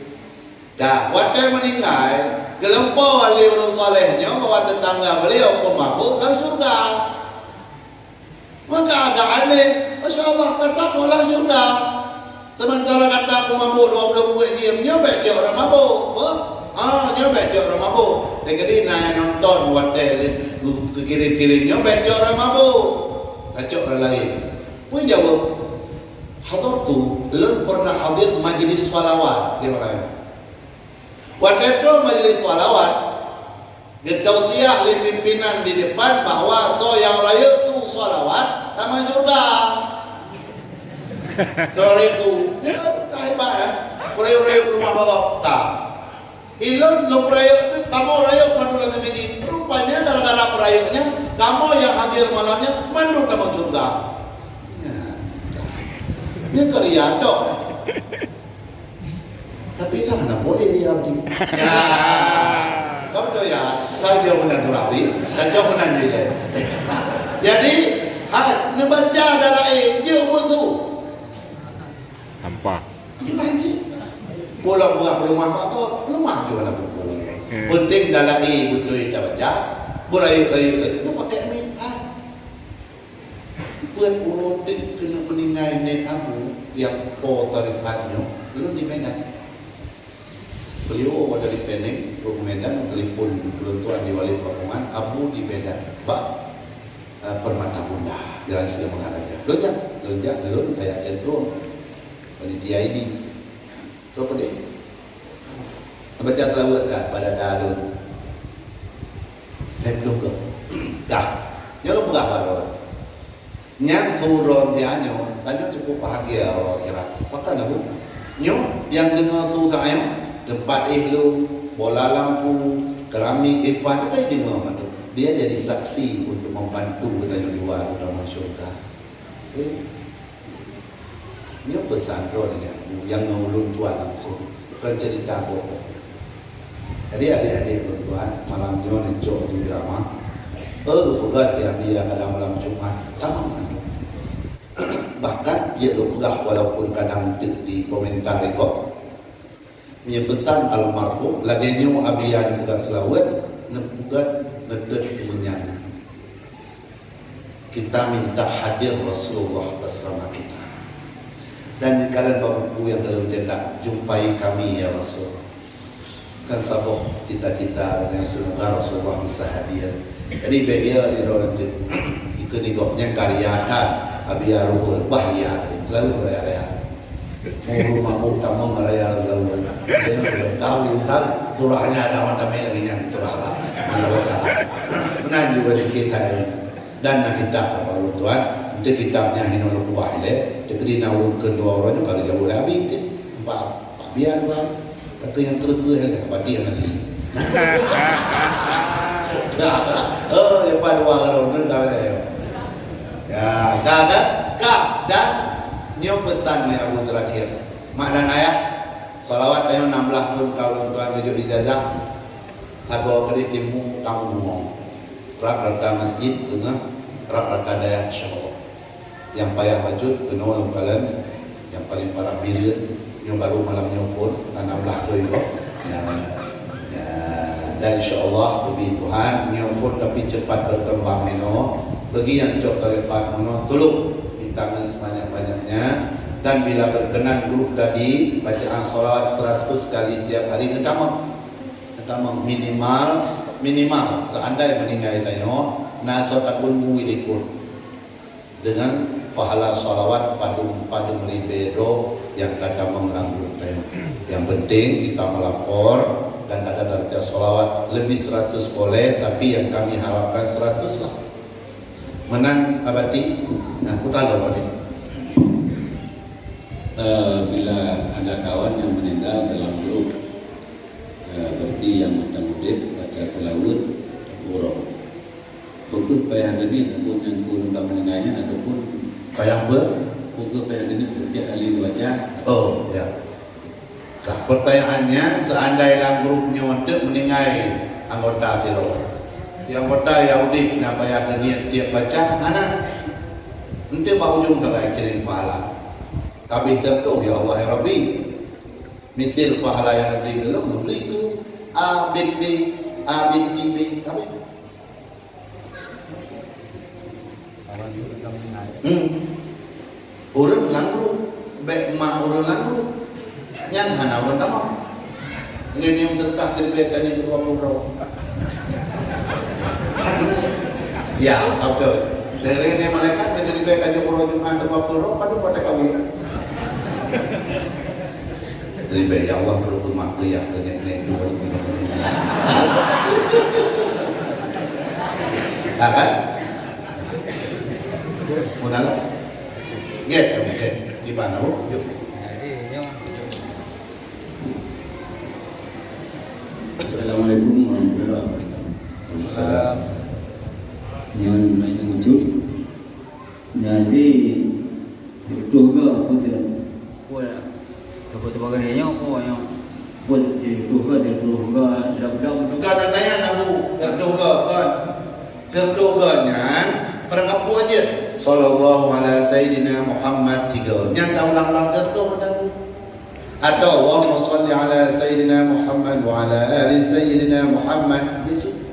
Ka, watèe meuninggai, geulumpoe lé ureueng saleh nyoe bahwa teutangga beliau peumabôk lam syeuruga. Maka agak aneh, masya Allah, gata kok lam syeuruga? Sementara gata peumabôk dua ploh peuet jeuem, nyoe bèk cok ureueng mabôk. Beuh? Ha, nyoe bèk cok ureueng mabôk. Teukeudi na nyang nonton watèe lé, geukirém-kirém, nyoe bèk cok ureueng mabôk. Tacok ureueng laén. Peue jaweueb? Hadartu, lôn pernah hadir majlis salawat di Melayu. Watèe trôh majlis salawat, geutausiah lé pimpinan di depan bahwa soe nyang rayeuk su salawat tamong syeuruga. Soe rayeuk su, nyan ka hebat, eh. Rayeuk-rayeuk rumoh babah ka. Ilôn lôn rayeuk, kamoe rayeuk mandum lam teumiji. Rupanya gara-gara peurayeuk nyan, kamoe nyang hadir malam nyan mandum tamong syeuruga. Nyan, nyan ka riya tok. Tapi kan hana boleh dia ni. Ya. Kamu tahu ya, saya jauh dengan terapi, dan jauh dengan dia. Jadi, ha, neubaca dalam air, dia butuh. Hampa. Dia baca. Pulang buah pelemah apa? Pelemah tu mana pun. Hmm. Penting dalam air betul kita baca, berair-air tu pakai air. Ha. Peuet uroe teuk keuneuk meuninggai Nèk Abu nyang po tarekat nyoe, ulôn di Medan. Beliau dari Penang, ke Medan, telepon ulôn tuan di Wali Papungan, Abu di Medan, bak, eh, Permata Bunda, Jalan Sri Maharaja. Lôn jak, lôn jak, lôn kayak cenderung panitia ini. Droe peudeh. Baca seulaweuet ka bak dada lôn. Hai, peudong keu. Ka. Nyoe lôn peugah bak droe. Nyang keu uroe nyoe, tanyoe cukup bahagia uroe akhirat. Pakon, Abu? Nyoe nyang deungoe su tanyoe, teumpat éh lôn, bola lampu, keramik, ipan, ka deungoe mandum. Dia jadi saksi untuk membantu geutanyoe dua, terutama syurga. Eh. Nyoe peusan droe nyan nyang ngon ulôn tuan langsung, bukon cerita bohong. Jadi, adik-adik ulôn tuan, malam nyoe neucok di irama. Eh, geupeugah di Abi ya kadang malam Jumat, tamong mandum. Bahkan, ya geupeugah walaupun kadang di, di komentar rekod, Meunyoe peusan almarhum, lagèe nyoe Abi Yan peugah seulaweuet, neupeugah, neutot keu meunyan. Kita minta hadir Rasulullah bersama kita. Dan di kalangan buku nyang ka lheueh cetak, "Jumpai kami, ya Rasul." Kan saboh cita-cita nyang semoga Rasulullah bisa hadir. Jadi, bèk ya di droe nanti. Ikut ni gobnyan karya kan, Abi Yan Ruhul, bah ya tadi. Selalu beraya-raya. Mau rumah mau tamu ngeraya lalu. Tahu utang, kurangnya ada orang tamai lagi yang cerah lah. Mana baca. Meunan juga di kita ini. Dan nak kita apa ulôn tuan, untuk kitabnya hino lôn kubah ilèe, teukeudi na ulôn keu dua orang juga jauh lah habis. Empat, empat biar dua. Kata yang keu-keu ilèe, bagi yang nanti. Oh, yang pada dua orang, ulôn tahu dah ya. Ya, ka kan? Ka, dan nyoe peusan ni Abu terakhir. Mak dan ayah, salawat tanyoe enam belas thôn ka ulôn tuan geujok ijazah. Sagoe keudéh timu kamoe bumoe. Rab rata masjid, teungoh, rab rata dayah, insya Allah. Nyang payah bacut keunoe lôn kalon, nyang paleng parah Bireuen, nyoe baru malam nyoe phôn, ka enam belas thôn nyoe. Ya, ya. Dan insya Allah, puji Tuhan, nyoe phôn tapi cepat berkembang inoe. Bagi nyang cok tarekat meunoe, tolong rintangan sebanyak-banyaknya. Dan bila berkenan grup tadi, bacaan salawat seratus kali tiap hari, neutamong. Neutamong minimal, minimal, seandai meuninggai tanyoe, na soe takheun bui likot. Dengan pahala salawat padum-padum ribée droe nyang ka tamong lam grup tanyoe. Yang penting kita melapor dan ada dalam tiap salawat lebih seratus boleh, tapi yang kami harapkan seratus lah. Meunan Abati, nah, putra lo Abati. Eh, bila ada kawan yang meninggal dalam grup, eh, berarti yang mantong udeb baca selawat, uroe. Peue kheueh payah geuniet, buet nyang keu ureueng ka meuninggai nyan ataupun payah beu? Peue kheueh payah geuniet setiap kali geubaca? Oh, ya. Ka, pertanyaannya, seandai lam grup nyoe teuk meuninggai anggota sidroe, di anggota nyang udeb na payah geuniet tiep baca? Hana. Enteuk bak ujong sagai kirém pahala. Tapi teuntèe, ya Allah, ya Rabbi, misil pahala nyang neubri keu lôn, neubri keu A bin B, A binti B, tapi Hmm. Ureueng lam grup, bèk mak ureueng lam grup. Nyan hana ureueng tamong. Ngieng-ngieng seudeukah siribèe tani dua puluh droe. Ya, beutôi. Dari, dari malaikat, dari siribèe ka jeuet uroe Jumat dua puluh droe, padum pada kawin. Ribèe, ya Allah, beureukeuh mak keu yah keu nèk-nèk dua ribu dua puluh lima. Ha, kan? Meunan lah. Gèt, gèt. Di mana, Bu? Yuk. Assalamualaikum warahmatullahi wabarakatuh. Waalaikumsalam. Nyan, nyan muncul. Jadi, sireutoh ga peue teuh? Peue, teupeu-teupeu geuh nyoe, peue nyoe? Peue sireutoh ga, sireutoh ga, dam-dam tu. Ka na tanyong, Abu, sireutoh ga, kan? Sireutoh ga nyan, barang kapeue jeuet? Sallallahu ala Sayyidina Muhammad tiga. Nyan taulang-ulang sireutoh ga, Abu. Atau Allahumma salli ala Sayyidina Muhammad wa ala ali Sayyidina Muhammad. Yesus.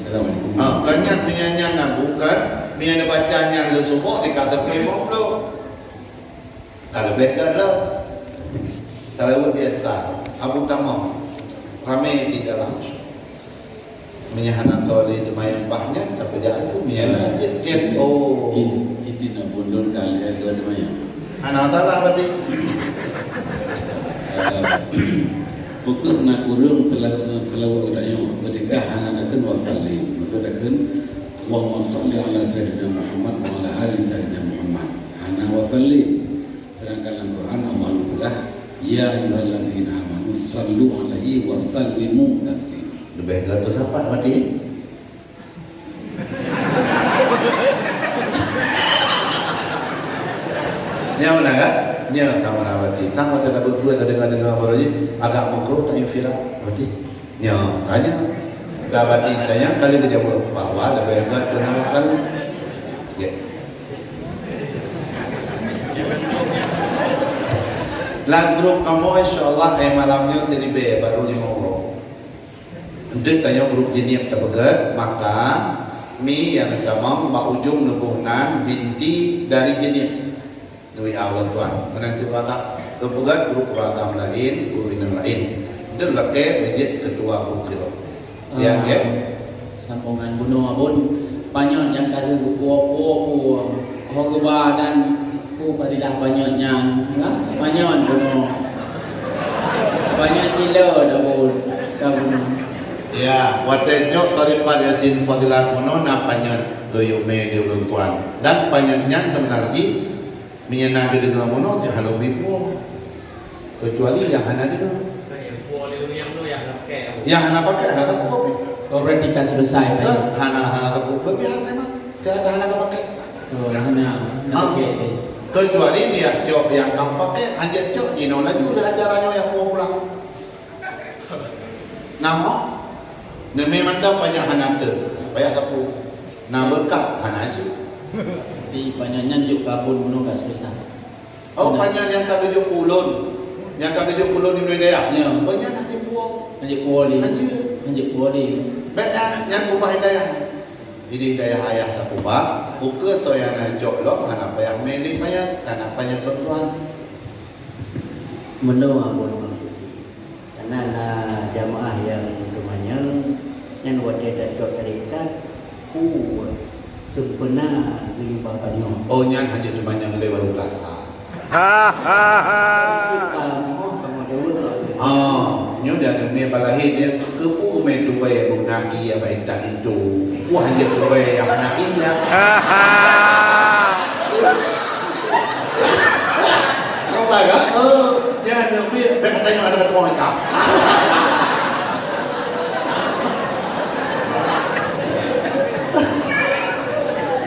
Assalamualaikum. Ha, kan nyan meunyo nyan na bukan, meunyo neubaca nyan leusuboh di kasar lima puluh. Ka leubeh gèt lom. Salawat biasa, Abu tamong. Ramé di dalam. Meunyo hana tho lé teumayang bah nyan, tapeujak aku, meunyo na jeuet gèt. Oh. Inti na bundon ka lhèe gèt teumayang. Hana masalah berarti. Eh, Peue kheueh na kureueng sela-, seulaweuet geutanyoe, keudéh ka hana takheun wa sallim. Maksud takheun, Allahumma salli ala Sayyidina Muhammad wa ala ali Sayyidina Muhammad. Hana wa sallim. Sedangkan lam Quran Allah geupeugah, "Ya ayyuhalladzina amanu sallu alaihi wa sallimu taslima." Leubeh gèt sapat mati. Nyan meunan kan? Nyan ka meunan berarti. Tang watèe tabeugèt, tadeungoe-deungoe baroe jih, agak meukrôh, tainfirat. Berarti nyan, tanyong. Dah berarti tanyong, kali geujaweueb bahwa leubeh gèt keu na wa sallim. Ya. Lam grup kamoe, insya Allah, eh, malam nyoe siribèe, baru lima uroe. Eunteuk tanyoe grup jeunieb tapeugèt, maka mi nyang tamong bak ujong neuboh nan binti dari jeunieb. Neu-WA ulôn tuan. Meunan cit urata. Tapeugèt grup urata laén, grup inong laén. Eunteuk lakèe beujeuet ketua grup sidroe. Ya, ah, ya. Sambongan bunoe Abon, panyöt nyang ka lheueh geupuwoe-puwoe, ho geuba dan peue fadilah panyöt nyan, ha? Panyöt bunoe. Panyöt ilôn Abon, ka bunoe. Ya, watèe jok tarekat Yasin fadilah bunoe na panyöt lôn yue mé di ulôn tuan. Dan panyöt nyan sebenarnya jih Meunyo na geudeungoe bunoe, jangan lôn bri puwoe. Keucuali nyang hana deungoe. Nyang hana pakai, hana tapeukopi. Oh, berarti ka selesai, Pak. Hana, hana tapeukopi. Leubeh hana memang. Tiada hana tapeupakai. Oh, hana, hana pakai, eh. Keucuali dia cok nyang ka pakai, hana cok, jinoe laju dah acara nyoe nyang pulang. Nama? Neumé mantong panyöt hana teuh, payah sapeue. Na beureukat hana cit. Di panyöt nyan jok keu Abon bunoe ka susah. Oh, panyöt nyang ka geujok keu ulôn. Nyang ka geujok keu ulôn di Medan Raya? Ya. Oh, nyan hana jipuwoe. Hana jipuwoe lé. Hana. Hana jipuwoe lé. Bèk nyan, nyan ubah hidayah. Jadi hidayah ayah tapeubah, ukeue soe nyang na jok lom hana payah mé lé panyöt, kana panyöt lôn tuan. Meunoe Abon maksud jih. Kana na jamaah nyang teumanyong, nyan watèe tacok tarekat, peue Sempena geuba tanyoe. Oh, nyan hana teumanyong lé baru Selasa. Selasa, oh, kamoe daweueb. Ah, nyoe di aneuk miet bak lahé nyan, keupeue mé tuwai bak naki ya bak intat itu. Wah, hana tuwai ya bak naki ya. Nampak kan? Oh, nyan aneuk miet, bèk tanyoe ada teumanyong ka.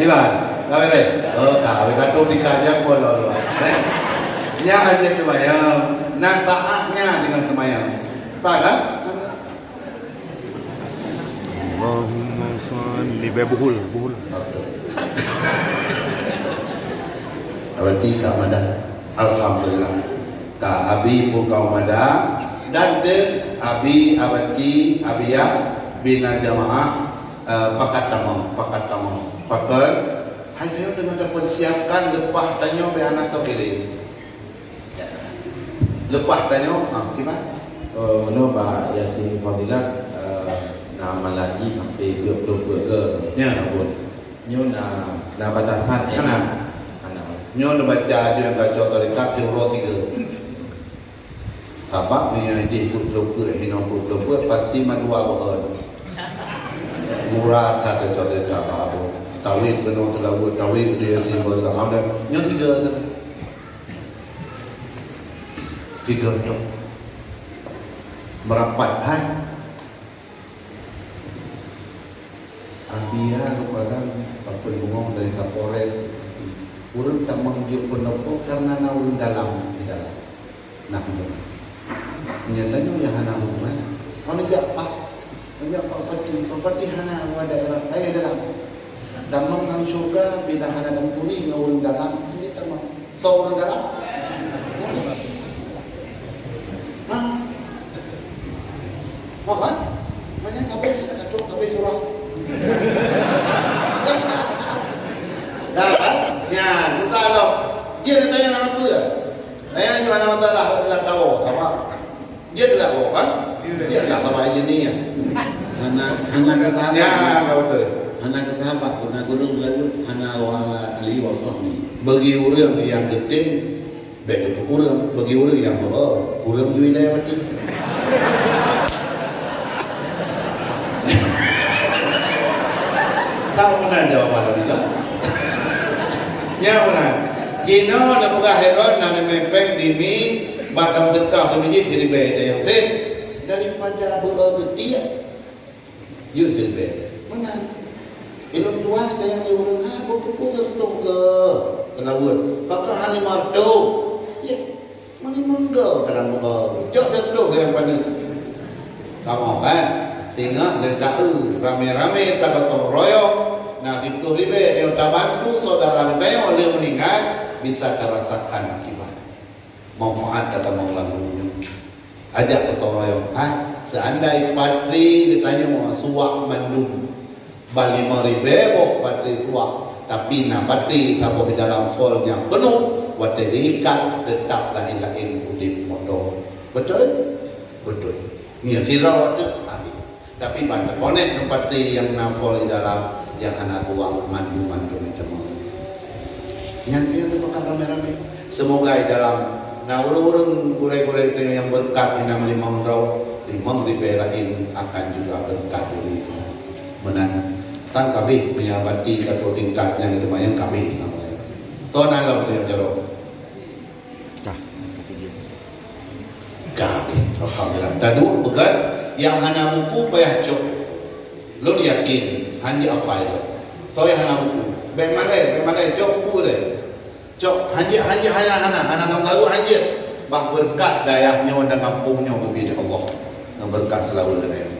Iban, ka beres? Oh, ka. Habis ka tuh dikaji pun lalu. Nyan hana teumanyong. Na saatnya dengan teumanyong. Faham kan? Allahumma salli. Bèk buhul, buhul. Berarti ka madah. Alhamdulillah. Ka abi pun ka madah. Dan deh abi, abati, abiyah, bina jamaah, eh, pakat tamong, pakat tamong. Pakat. Hai, tanyoe teungoh tapersiapkan leupah tanyoe bèk hana soe kirém. Leupah tanyoe, ah, kiban? Eh, nyoe bak Yasin Fadilah, eh, na malajih hampir dua puluh peuet ke. Ya. Tahun. Nyoe na, na batasan, ya? Hana. Hana. Nyoe neubaca aju nyang gacok tarekat siuroe tiga. Sabab meunyoe jih peuet ploh peuet, hinoe peuet ploh peuet, pasti mandua beuon. Murah that teucok-teucok bak abon. Tawét keunoe seulaweuet, tawét keudeh simbol teuhadap. Nyoe tiga tu. Tiga tu. Meurapat, hai. Abia Rupalan papeuleumoh dari Kapolres. Ureueng tamong jeuet peunopo kareuna na ureueng dalam di dalam. Nah, beuna. Nyata nyoe nyang hana hubungan. Awak neujak Pak, neujak Pak Bupati, Pak Bupati hana awak daerah, eh, dalam. Tamong lam syurga bila hana dan turi ngon ureueng dalam, ini tamong. Soe ureueng dalam? Ha? Soe kan? Maknanya sabe, satu sabe surah. Dah kan? Nyan, sudah loh. Jeuet tanyong hana peue. Tanyong nyoe hana masalah, adalah tawoe, sama. Jeuet lah, kan? Jeuet lah, sama aja ni ya. Hana, hana ka sahabat. Ya, betul. Hana ka sahabat, guna gunong lalu hana wala ali wa sahbi. Bagi ureueng nyang geutem, bèk geupeukureueng. Bagi ureueng nyang beuo, kureueng ju ilèe batin. Tahu mana jawaban Nabi tu? Ya, mana? Jinoe na peugah Herod na neumè pèng di mi, bak dam teuka keu mijit siribèe tayong sép. Daripada beuo geutiek, yue siribèe. Meunan. Ilôn tuan tayang di ureueng, ha, beukupu seureutôh keu keulaweuet. Pakon hana limong reutôh? Ya. Meunan meunan kadang beuo. Cok seureutôh nyang paneuk. Kamoe kan? Ingat lé taeu, ramé-ramé tagatong royong, na siplôh ribèe tanyoe tabantu syedara geutanyoe lé meuninggai, bisa tarasakan akibat. Manfaat tatamong lam donya. Ajak gotong royong, hai, seandai patri geutanyoe suwak mandum, ban limong ribèe boh patri suwak, tapi na patri saboh di dalam fol nyang peunoh, watèe geuikat teutap laén-laén udép moto. Beutôi? Beutôi. Nyoe sidroe teuk, habéh. Tapi ban teukonek ngon patri nyang na fol di dalam, nyang hana suwak mandum-mandum itamong. Nyan keuh teupeugah ramé-ramé. Seumoga di dalam na ureueng-ureueng gurèe-gurèe teuh nyang beureukat inong limong droe, limong ribèe laén akan juga beureukat di rumoh. Meunan, sang kabéh menyabati ka troh tingkat nyang teuma nyang kabéh. Kon along teuh jaroe. Ka. Ka, alhamdulillah. Taduek beugat, nyang hana buku payah cok. Lôn yakin, hana hafai lôn. Soe nyang hana buku? Bèk malèe, bèk malèe, cok buku deh. Cok, hanjeuet, hanjeuet, hana, hana, hana tahu hanjeuet. Bah beureukat dayah nyoe dan gampông nyoe geubri lé Allah. Ngon beureukat seulaweue dayah.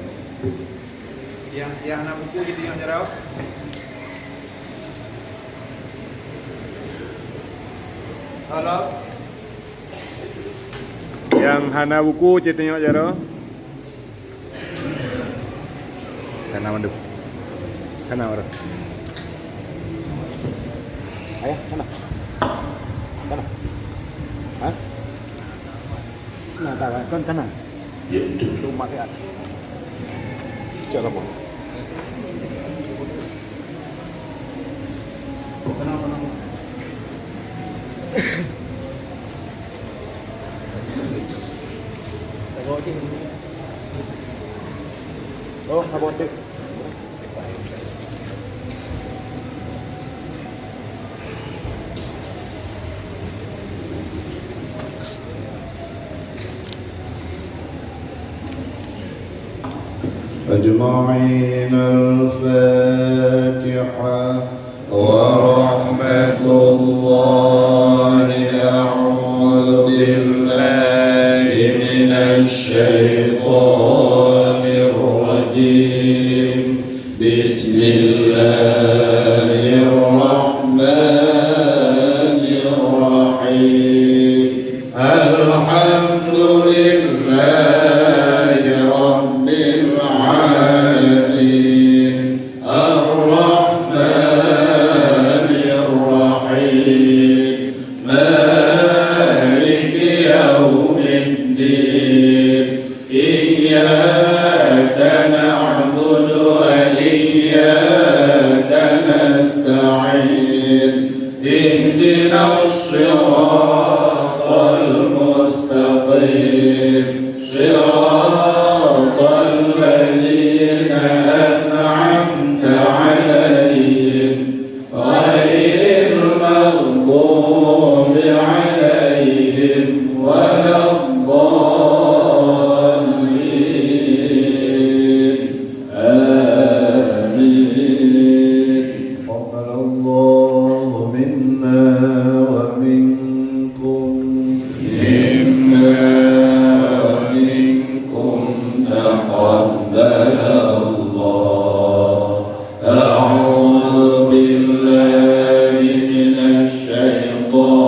Nyang, nyang hana buku jitanyong jaroe. Halo. Nyang hana buku jitanyong jaroe. Kana mandum. Kana orang. Ayah, kana. Kana. Ha? Nah, tak kan kana. Ya, itu. Itu mati ah. Cak apa? Oh, saboh teuk. أجمعين. الفاتحة. ورحمة الله. أعوذ بالله من الشيطان الرجيم. بسم الله الرحمن الرحيم. الحمد لله رب العالمين. الرحمن الرحيم. مالك يوم الدين. إياك نعبد وإياك نستعين. اهدنا الصراط المستقيم. صراط الذين أنعمت عليهم غير المغضوب عليهم ولا الضالين. آمين. تقبل الله منا ومنكم. منا ومنكم تقبل الله. أعوذ بالله من الشيطان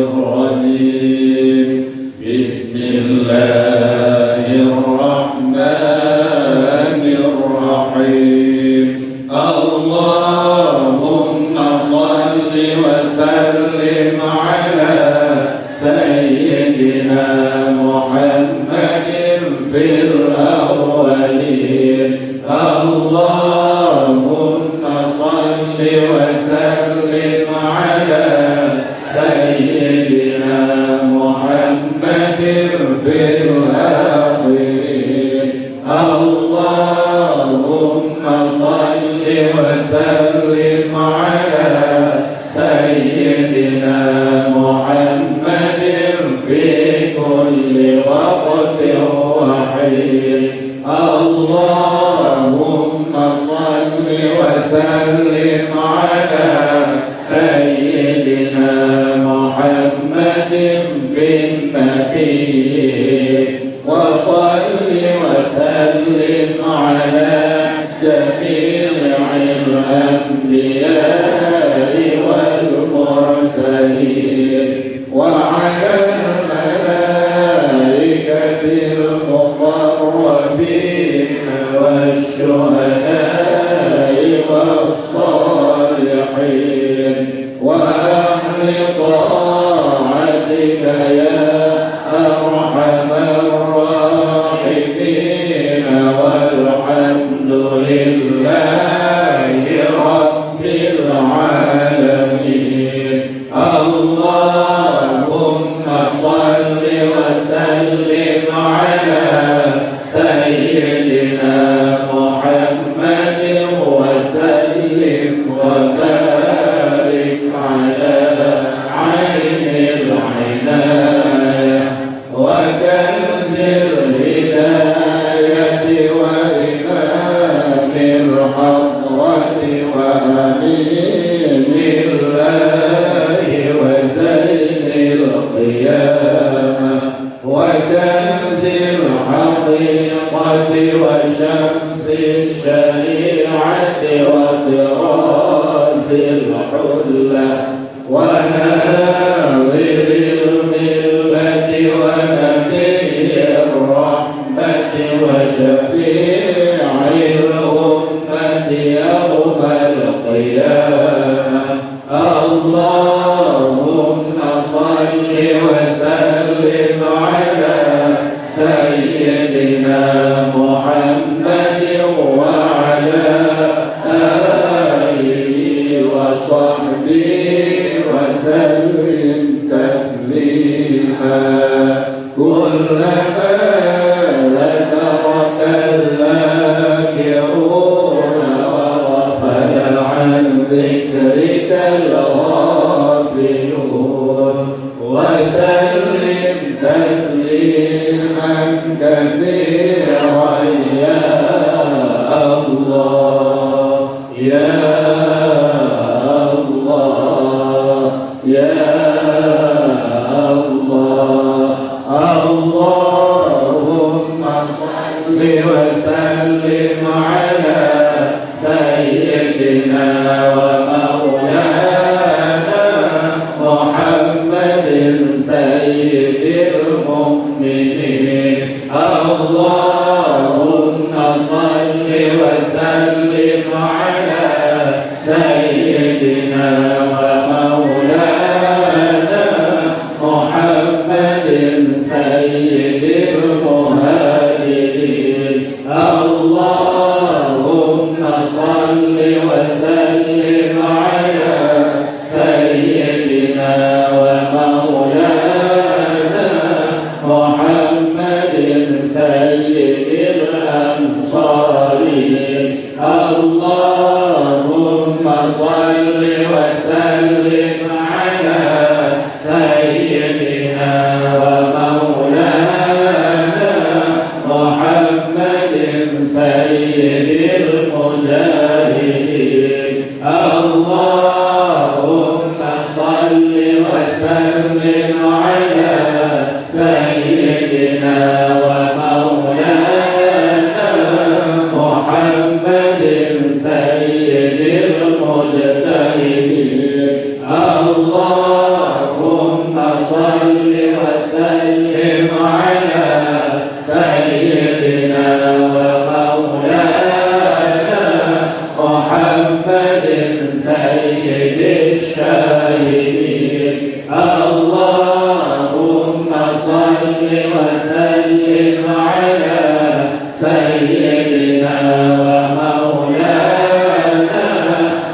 الرجيم. بسم الله الرحمن الرحيم. اللهم صل وسلم على سيدنا محمد في الأولين. اللهم صل وسلم على سيدنا محمد في الآخرين. اللهم صل وسلم على سيدنا محمد في كل وقت وحين. اللهم صل وسلم على سيدنا محمد في النبي، وصل وسلم على جميع الأنبياء والمرسلين، وعلى الملائكة المقربين والشهداء والصالحين وأهل طاعتك يا أرحم الراحمين، والحمد لله رب العالمين. اللهم صل وسلم على سيدنا محمد وسلم وبارك على عين العناية وكنز الهداية وإمام الحضرة وأمين الله وزين القيامة وكنز الحقيقة وشمس الشريعة وطراز الحلة وناظر الملة ونبي الرحمة وشفيع الأمة يوم القيامة. اللهم صل وسلم على سيدنا محمد وعلى آله وصحبه وسلم تسليما كثيرا. يا الله، يا الله، يا الله، اللهم صل وسلم على سيدنا ومولانا محمد سيد المؤمنين. اللهم صل وسلم على سيدنا ومولانا محمد سيد المهاجرين. اللهم صل وسلم على سيدنا ومولانا محمد سيد الأنصارين. اللهم صل وسلم على سيدنا ومولانا محمد سيد المجاهدين. اللهم صل وسلم على سيدنا ومولانا محمد سيد المجتهدين. اللهم صل وسلم على سيدنا ومولانا محمد سيد الشاهدين. اللهم صل وسلم على سيدنا ومولانا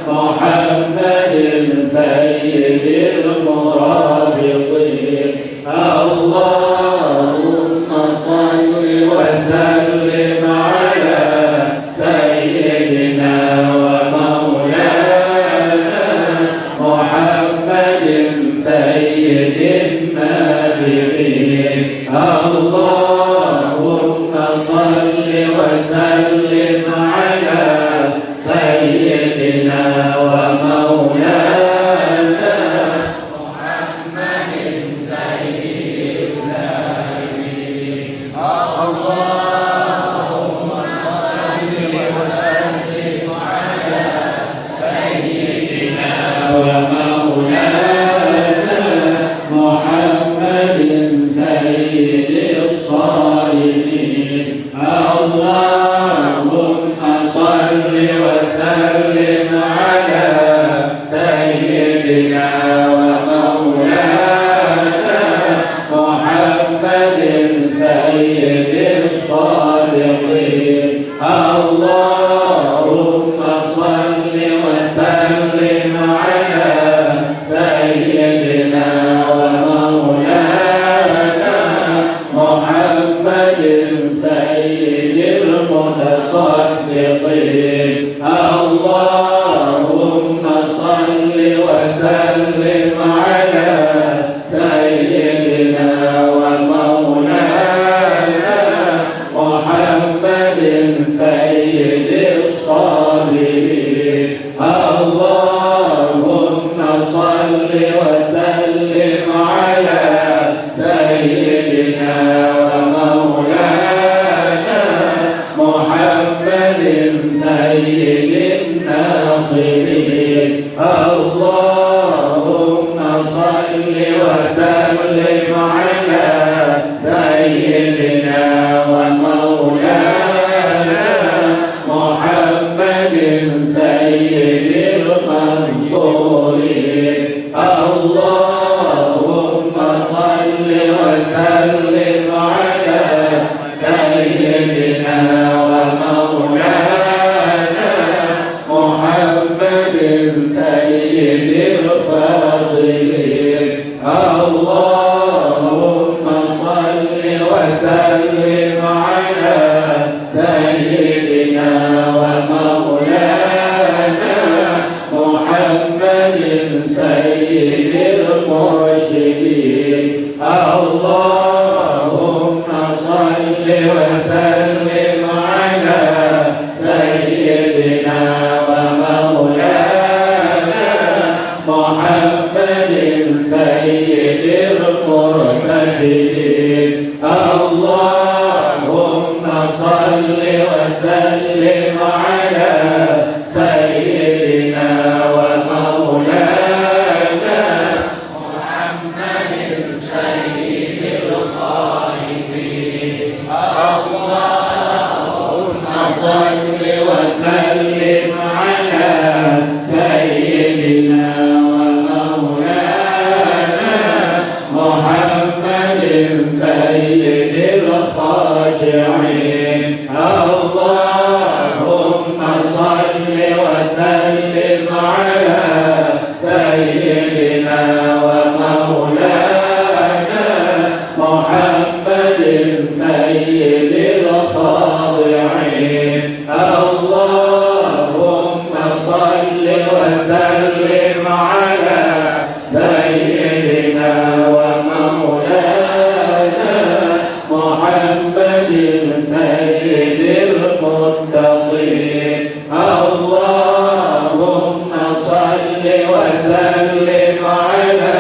محمد سيد المرابطين. اللهم صل وسلم على سيدنا ومولانا محمد سيد النابغين. اللهم صل وسلم على سيدنا ومولانا محمد سيد النابغين. اللهم صل وسلم على سيدنا ومولانا محمد سيد الصائمين. اللهم صل وسلم على سيدنا ومولانا محمد سيد الصادقين. اللهم صل وسلم على سيدنا ومولانا محمد سيد المتصدقين. اللهم صل وسلم على سيدنا ومولانا محمد سيد الصابرين. اللهم صل وسلم على سيدنا ومولانا محمد سيد الناصرين. اللهم صل وسلم على سيدنا ومولانا محمد سيد المنصورين. اللهم صل وسلم على سيدنا ومولانا محمد سيد الفاصلين. اللهم صل وسلم على سيدنا ومولانا محمد سيد المرشدين. اللهم صل وسلم على سيدنا ومولانا محمد سيد المرتشدين. اللهم صل وسلم على سيدنا ومولانا محمد سيد الخائفين. اللهم صل وسلم على سيدنا ومولانا محمد سيد الخاشعين. اللهم صل وسلم على سيدنا ومولانا محمد سيد الخاضعين. اللهم صل وسلم على سيدنا ومولانا محمد سيد المتقين. اللهم صل وسلم على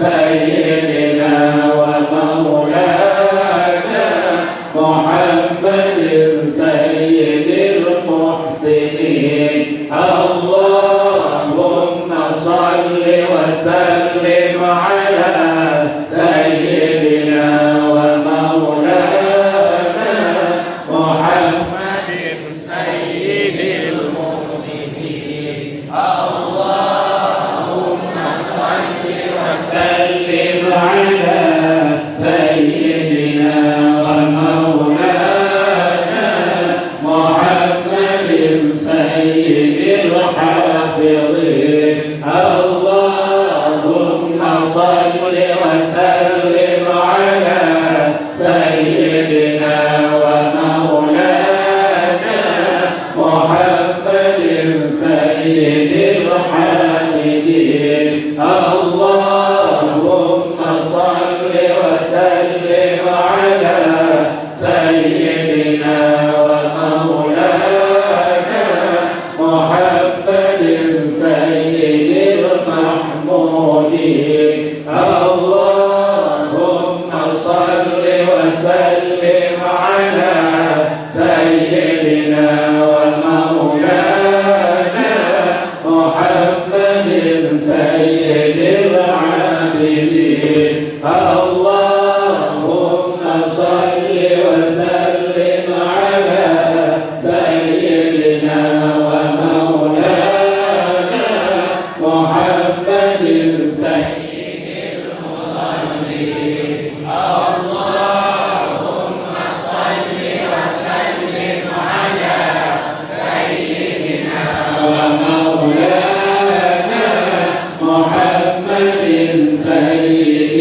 سيدنا ومولانا محمد سيد المحسنين. اللهم صل وسلم على سيدنا ومولانا محمد سيد المؤمنين. اللهم صل وسلم على سيدنا ومولانا محمد سيد الحافظين. اللهم صل وسلم على سيدنا ومولانا محمد سيد الحامدين. اللهم صل وسلم على سيدنا ومولانا محمد سيد المحمودين. اللهم صل وسلم على سيدنا ومولانا محمد سيد العابدين. اللهم صل وسلم على سيدنا ومولانا محمد سيد المصلين. اللهم صل وسلم على سيدنا ومولانا محمد سيد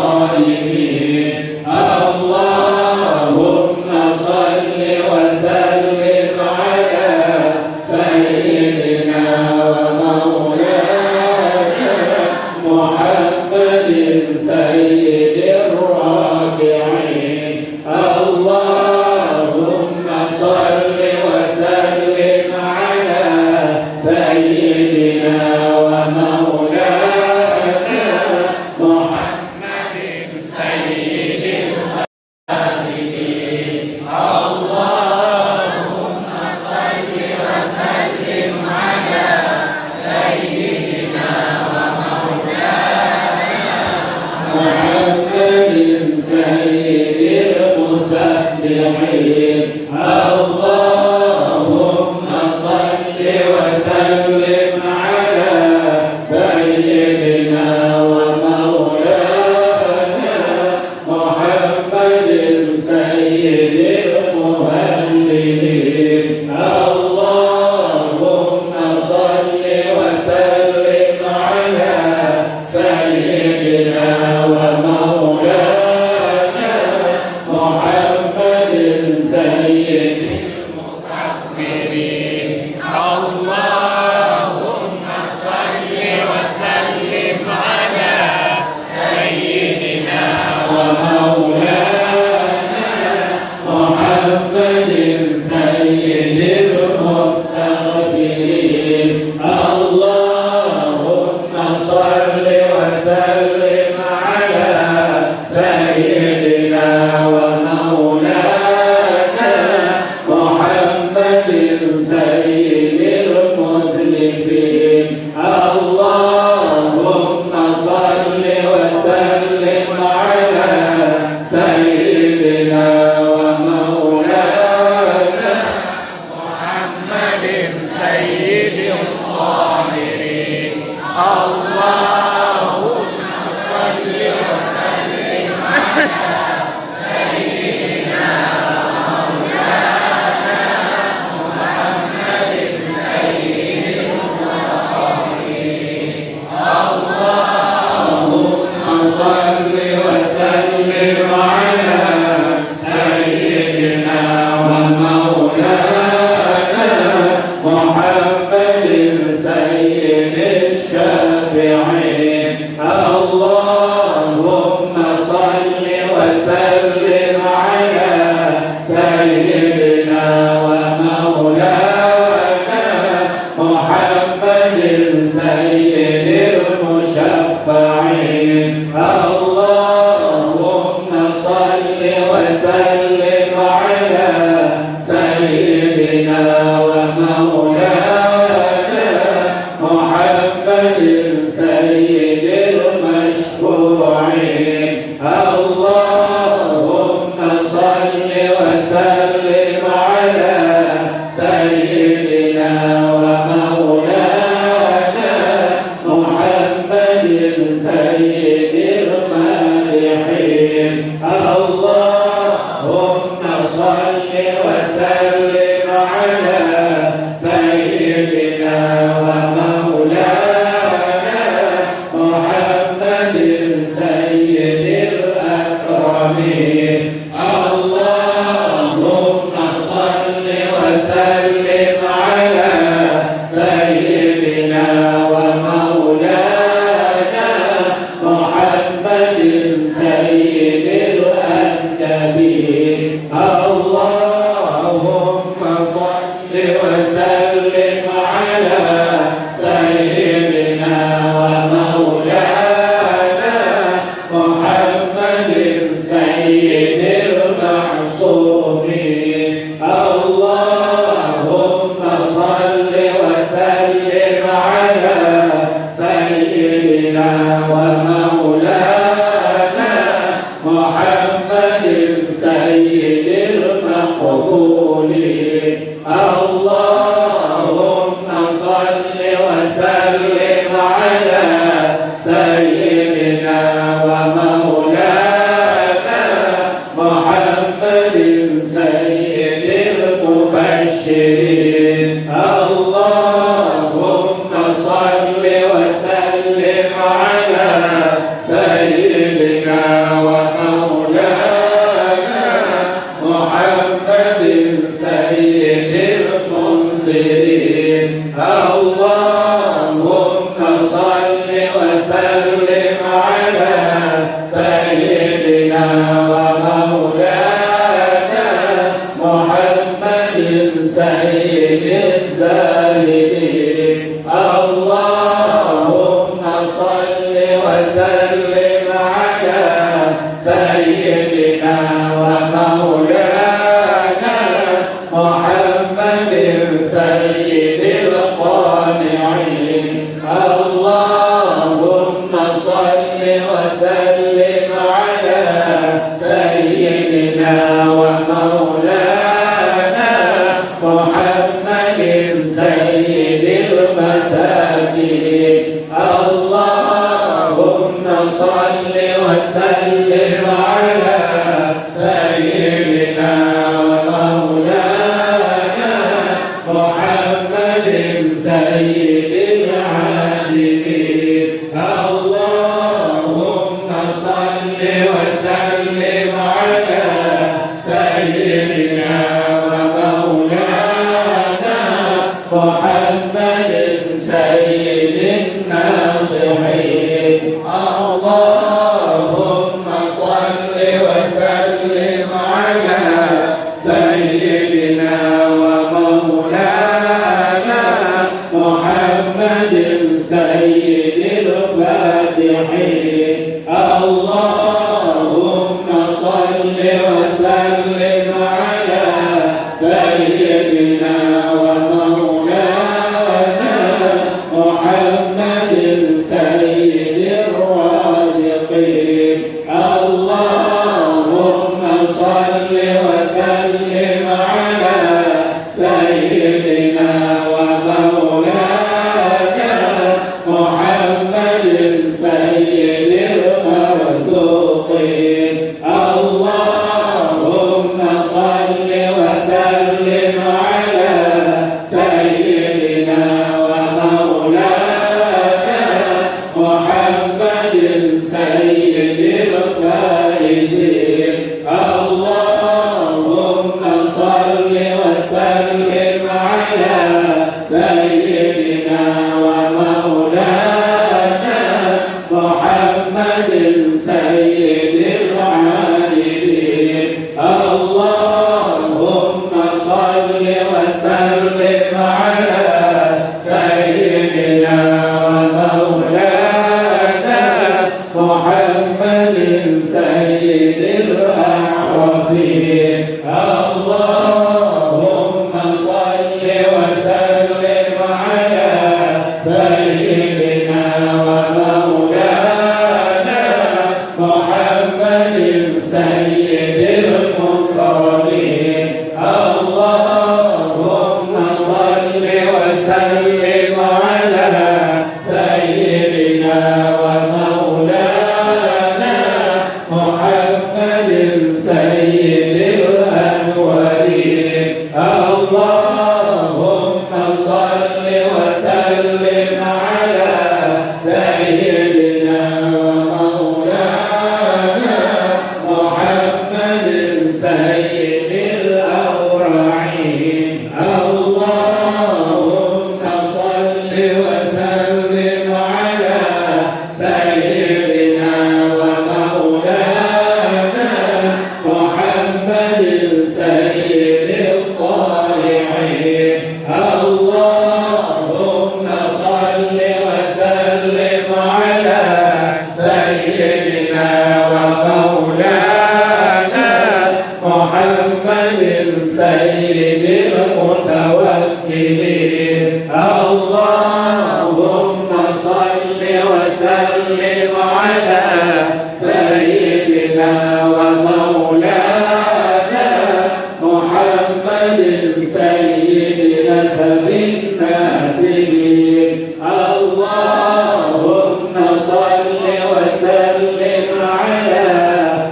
القائمين. اللهم صل وسلم على سيدنا ومولانا محمد سيد الراكعين. اللهم صل وسلم على سيدنا ومولانا محمد سيد السابقين. اللهم صل وسلم على سيدنا ومولانا محمد سيد المسبحين. اللهم صل وسلم على سيدنا ومولانا محمد سيد المهللين. اللهم صل وسلم على سيدنا ومولانا محمد سيد المكبرين. اللهم صل وسلم على اللهم صل وسلم على سيدنا ومولانا محمد سيد المشفوعين. اللهم صل وسلم على سيدنا ومولانا محمد سيد المادحين. اللهم صل وسلم على سيدنا ومولانا محمد سيد الأكرمين. اللهم صل وسلم على سيدنا ومولانا محمد سيد الأنجبين. اللهم صل وسلم على سيدنا ومولانا محمد سيد المعصومين. اللهم صل وسلم على سيدنا ومولانا محمد سيد المقبولين. اللهم صل وسلم على سيدنا ومولانا محمد سيد المبشرين. اللهم صل وسلم على سيدنا ومولانا محمد سيد المنذرين. اللهم صل وسلم على سيدنا ومولانا محمد سيد الزاهدين. اللهم صل وسلم على سيدنا ومولانا محمد سيد القانعين. اللهم صل وسلم على سيدنا ومولانا محمد سيد المساكين. اللهم صل وسلم على سيدنا ومولانا محمد سيد العابدين. اللهم صل وسلم على سيدنا ومولانا محمد سيد الناصحين. اللهم صل وسلم على سيدنا ومولانا محمد سيد الفاتحين. اللهم صل وسلم على سيدنا ومولانا محمد سيد الرازقين. اللهم صل وسلم على سيدنا ومولانا محمد سيد المرزوقين. اللهم صل وسلم على سيدنا ومولانا محمد سيد الفائزين. اللهم صل وسلم على سيدنا ومولانا محمد سيد العابدين. اللهم صل وسلم على سيدنا ومولانا محمد سيد العارفين. اللهم صل وسلم على سيدنا ومولانا محمد سيد المكرمين. اللهم صل وسلم على سيدنا ومولانا محمد سيد الأنورين. اللهم صل وسلم على سيدنا ومولانا محمد سيد الأورعين. اللهم صل وسلم على سيدنا ومولانا محمد سيد الطائعين. اللهم صل وسلم على سيدنا ومولانا محمد سيد المتوكلين. اللهم صل وسلم على سيدنا ومولانا محمد سيد نسب الناسبين. اللهم صل وسلم على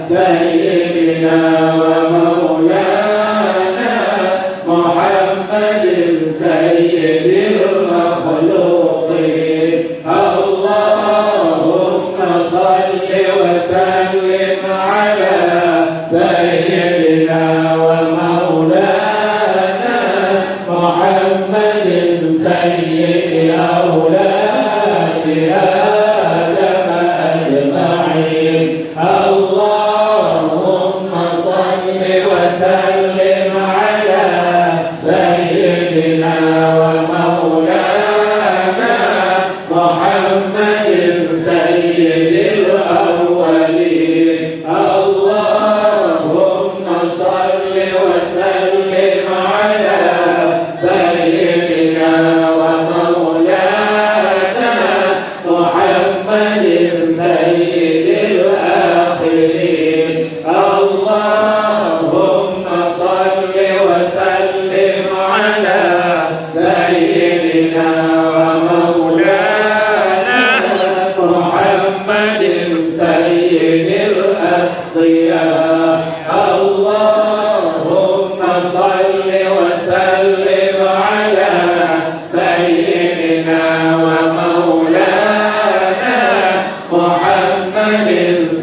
سيدنا ومولانا محمد سيد المخلوقين. اللهم صل وسلم على سيدنا ومولانا محمد سيد أولاد آدم أجمعين. اللهم صل وسلم على سيدنا ومولانا محمد سيد الأولين. اللهم صل وسلم على سيدنا ومولانا محمد سيد الآخرين. اللهم صل وسلم على سيدنا ومولانا محمد سيد الأتقياء. اللهم صل وسلم على سيدنا ومولانا محمد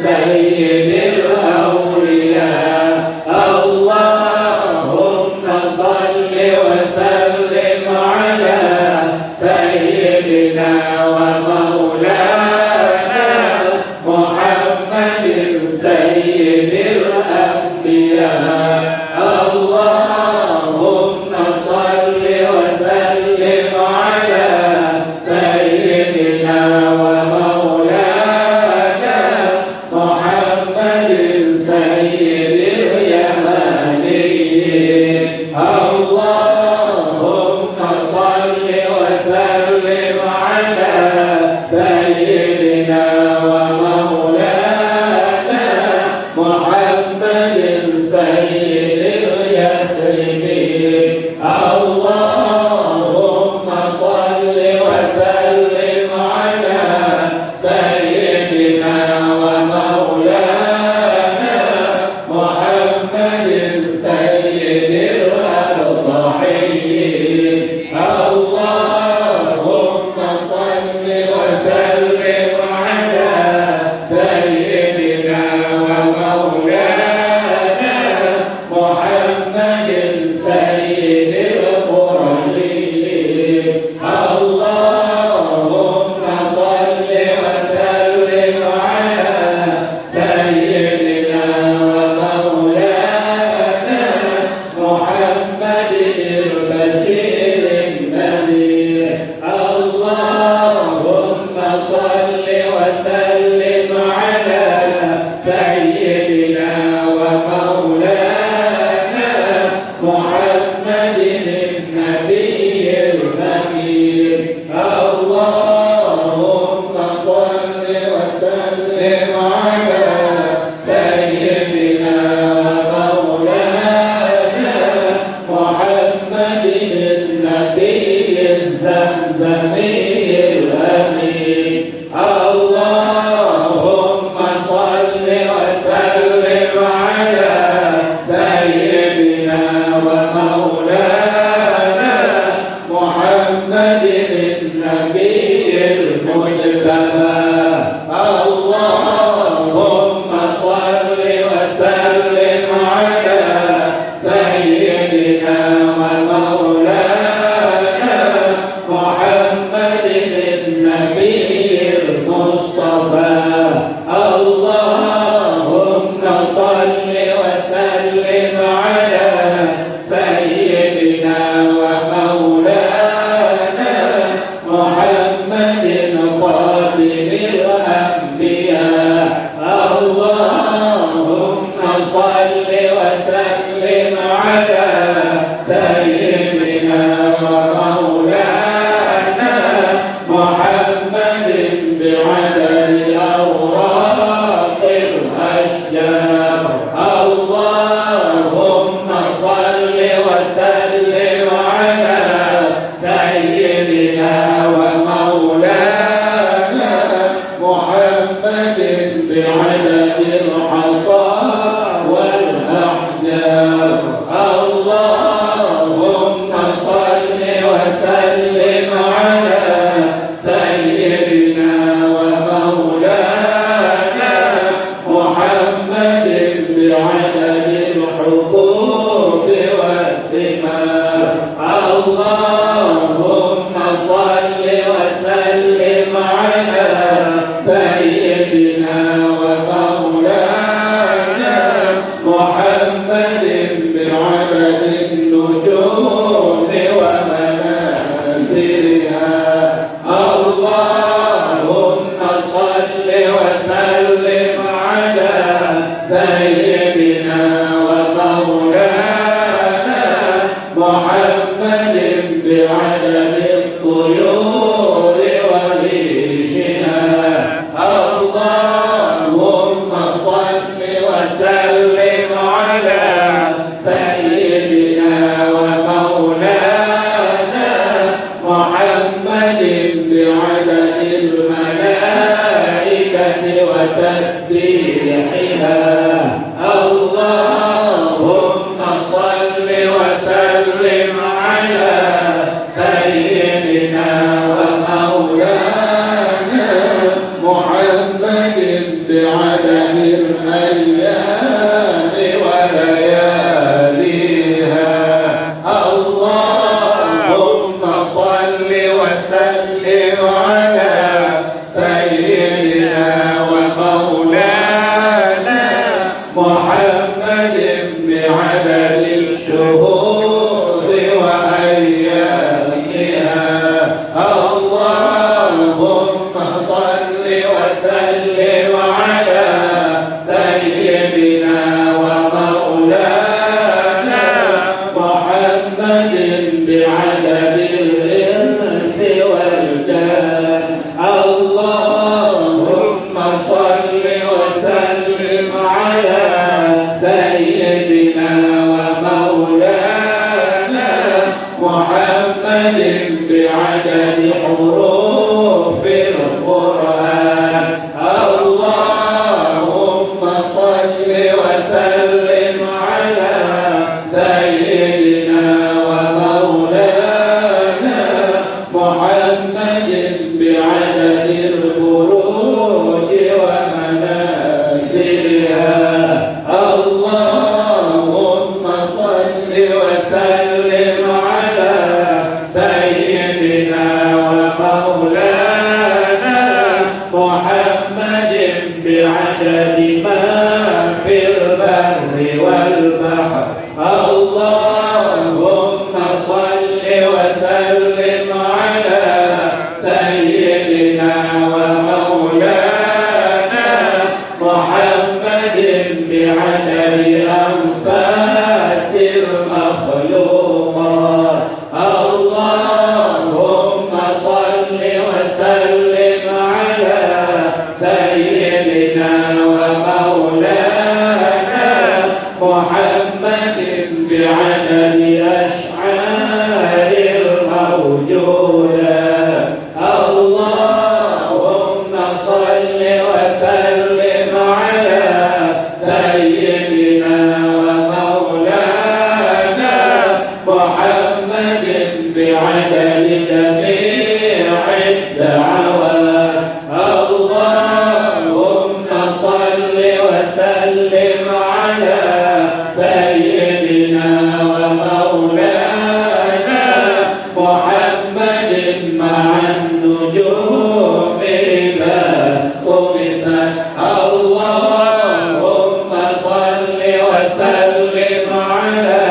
سيد الأولياء. اللهم صل وسلم على سيدنا ومولانا محمد سيد الأنبياء. على سيدنا ومولانا محمد النبي الزمزمي الأمين. اللهم صل وسلم على سيدنا ومولانا محمد النبي المجتبى. اللهم صل وسلم على سيدنا ومولانا محمد النبي المصطفى. اللهم صل وسلم على سيدنا ومولانا محمد خاتم الأنبياء. اللهم صل وسلم على سيدنا ومولانا محمد بعدد أوراق الأشجار. اللهم صل وسلم على سيدنا ومولانا محمد بعدد الحصى والأحجار. اللهم صل وسلم على سيدنا ومولانا محمد بعدد الحبوب والثمار. اللهم صل وسلم على سيدنا ومولانا محمد بعدد النجوم ومنازلها. اللهم صل وسلم على سيدنا ومولانا محمد بعدد الطيور وريشها. اللهم صل وسلم على سيدنا ومولانا محمد بعدد الملائكة وتسبيحها. اللهم صل وسلم على سيدنا ومولانا محمد بعدد الأيام ولياليها. اللهم صل وسلم على سيدنا ومولانا محمد بعدد الشهور وأيامها. اللهم صل وسلم على سيدنا ومولانا محمد بعدد الإنس والجان. اللهم صل وسلم على سيدنا ومولانا محمد بعدد حروف القرآن. اللهم صل وسلم على سيدنا ومولانا محمد بعدد البروج ومنازلها. اللهم صل وسلم على سيدنا ومولانا محمد بعدد ما في البر والبحر. اللهم صل وسلم على سيدنا ومولانا محمد بعدد أنفاس المخلوقات. اللهم صل وسلم على سيدنا ومولانا محمد بعدد أشعار الموجودة. اللهم صل وسلم على سيدنا ومولانا محمد بعدد جميع الدعوات. اللهم صل وسلم على سيدنا ومولانا محمد مع النجوم إذا طمست. اللهم صل وسلم على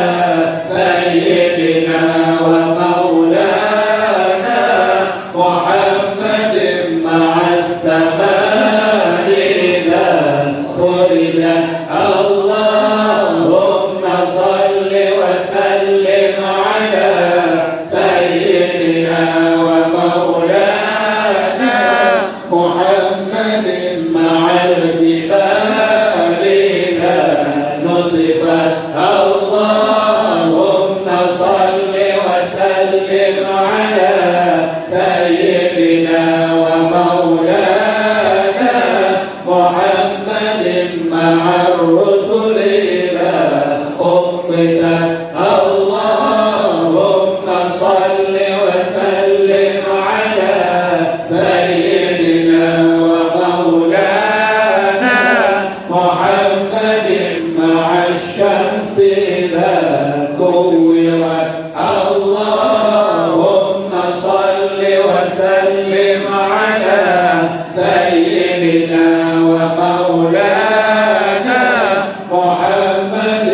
سيدنا ومولانا محمد مع السماء إذا خرجت. اللهم صل وسلم على سيدنا ومولانا محمد مع الجبال إذا نصفت. اللهم صل وسلم على سيدنا ومولانا محمد مع الرسل إذا أقبلت. اللهم صل وسلم على سيدنا ومولانا محمد مع الشمس إذا كورت. اللهم صل وسلم على سيدنا ومولانا محمد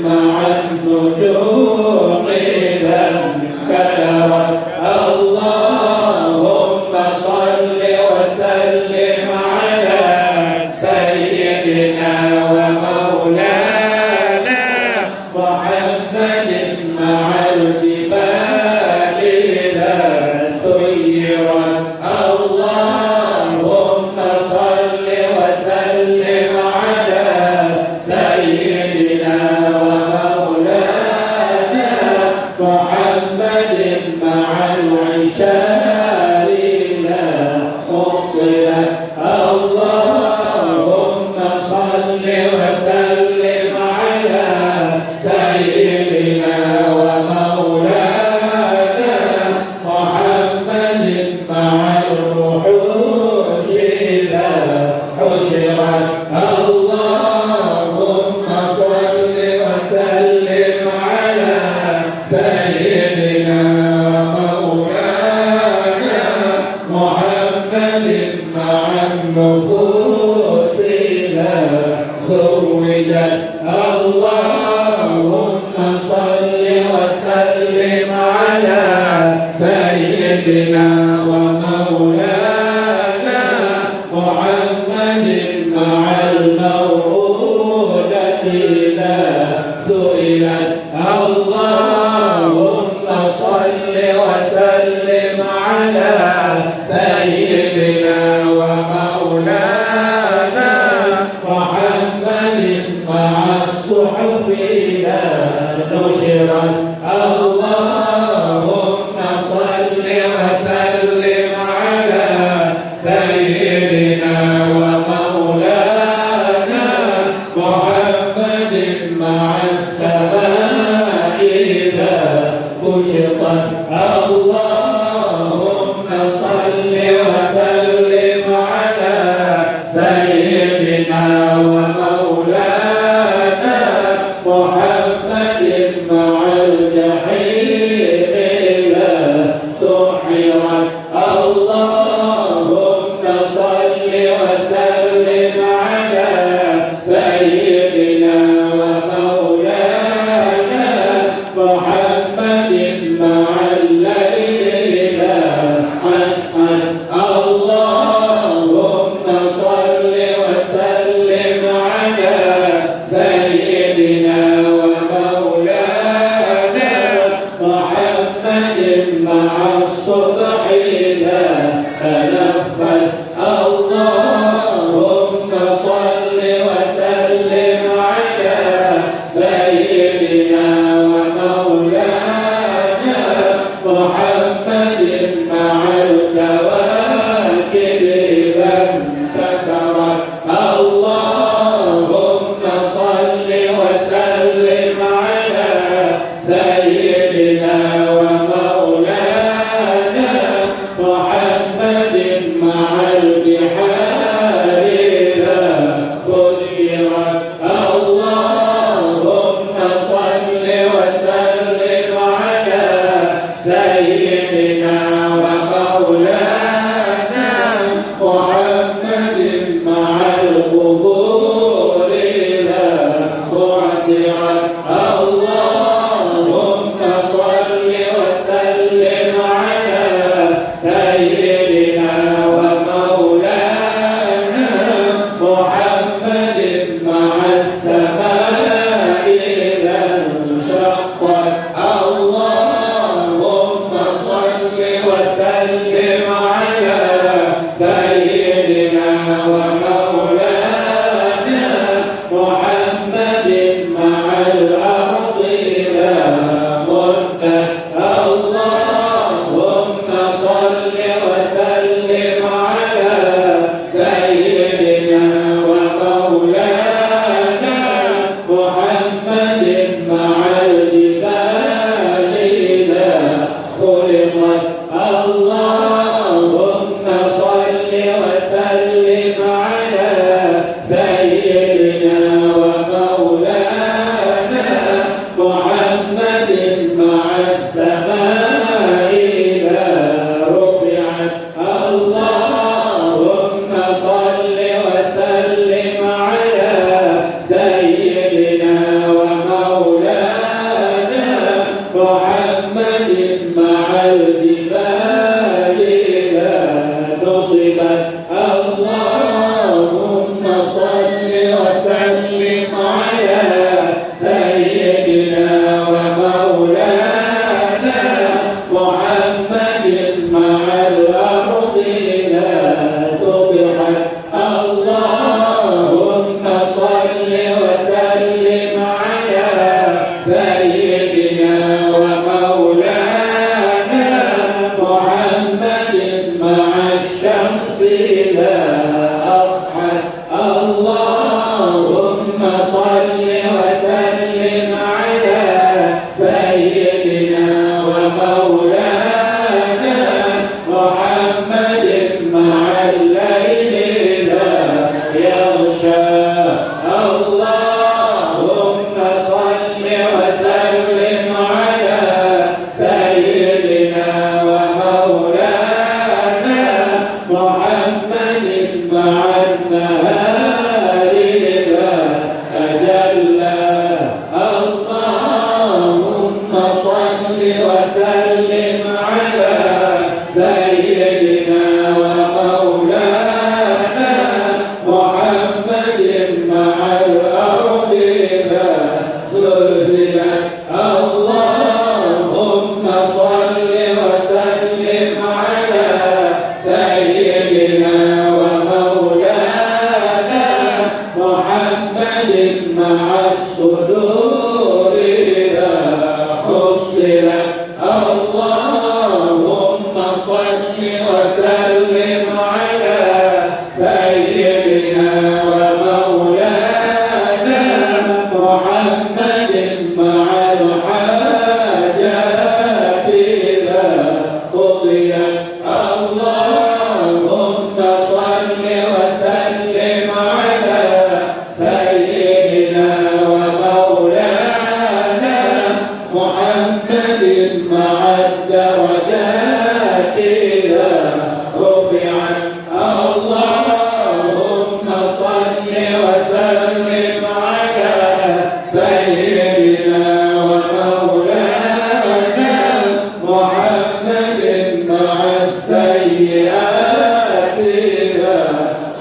مع النجوم إذا انكدرت. اللهم صل وسلم على سيدنا ومولانا محمد مع الجبال إذا سيرت. اللهم صل وسلم على سيدنا ومولانا محمد مع العشار إذا أبطلت. اللهم صل وسلم على سيدنا ومولانا محمد مع الوحوش إذا حشرت. اللهم صل وسلم على سيدنا ومولانا محمد مع النفوس إذا زوجت. اللهم صل وسلم على سيدنا ومولانا محمد مع الموءودة إذا سئلت. اللهم صل وسلم على سيدنا ومولانا محمد مع الصحف إذا نشرت. اللهم صل وسلم على سيدنا ومولانا محمد مع السماء إذا كشطت. اللهم صل وسلم على سيدنا ومولانا محمد مع الجحيم إذا سعرت. اللهم صل وسلم على سيدنا ومولانا محمد مع الليل إذا عسعس. اللهم صل وسلم على إذا بعثرت. اللهم صل وسلم على سيدنا ومولانا محمد مع السماء إذا انشقت. اللهم صل وسلم على سيدنا ومولانا محمد مع الأرض إذا مدت. اللهم صل وسلم على سيدنا ومولانا محمد مع الجبال إذا خلقت. اللهم صل وسلم على سيدنا ومولانا محمد مع السماء إذا رفعت. اللهم صل وسلم على سيدنا ومولانا محمد مع الجبال إذا نصبت. اللهم صل وسلم على سيدنا ومولانا محمد مع الأرض إذا سطحت. اللهم صل وسلم على سيدنا ومولانا محمد مع الشمس إذا أضحت. اللهم صل وسلم على سيدنا ومولانا محمد مع الليل إذا يغشى. اللهم صل وسلم على سيدنا ومولانا محمد مع النهار إذا تجلى. اللهم صل وسلم على سيدنا ومولانا محمد مع الأرض إذا زلزلت. اللهم صل وسلم على سيدنا ومولانا محمد مع الصدور إذا حصلت. اللهم صل وسلم على سيدنا ومولانا محمد مع الحاجات إذا قضيت. اللهم صل وسلم على سيدنا ومولانا محمد مع الدرجات إذا رفعت. اللهم صل وسلم على سيدنا ومولانا محمد مع السيئات إذا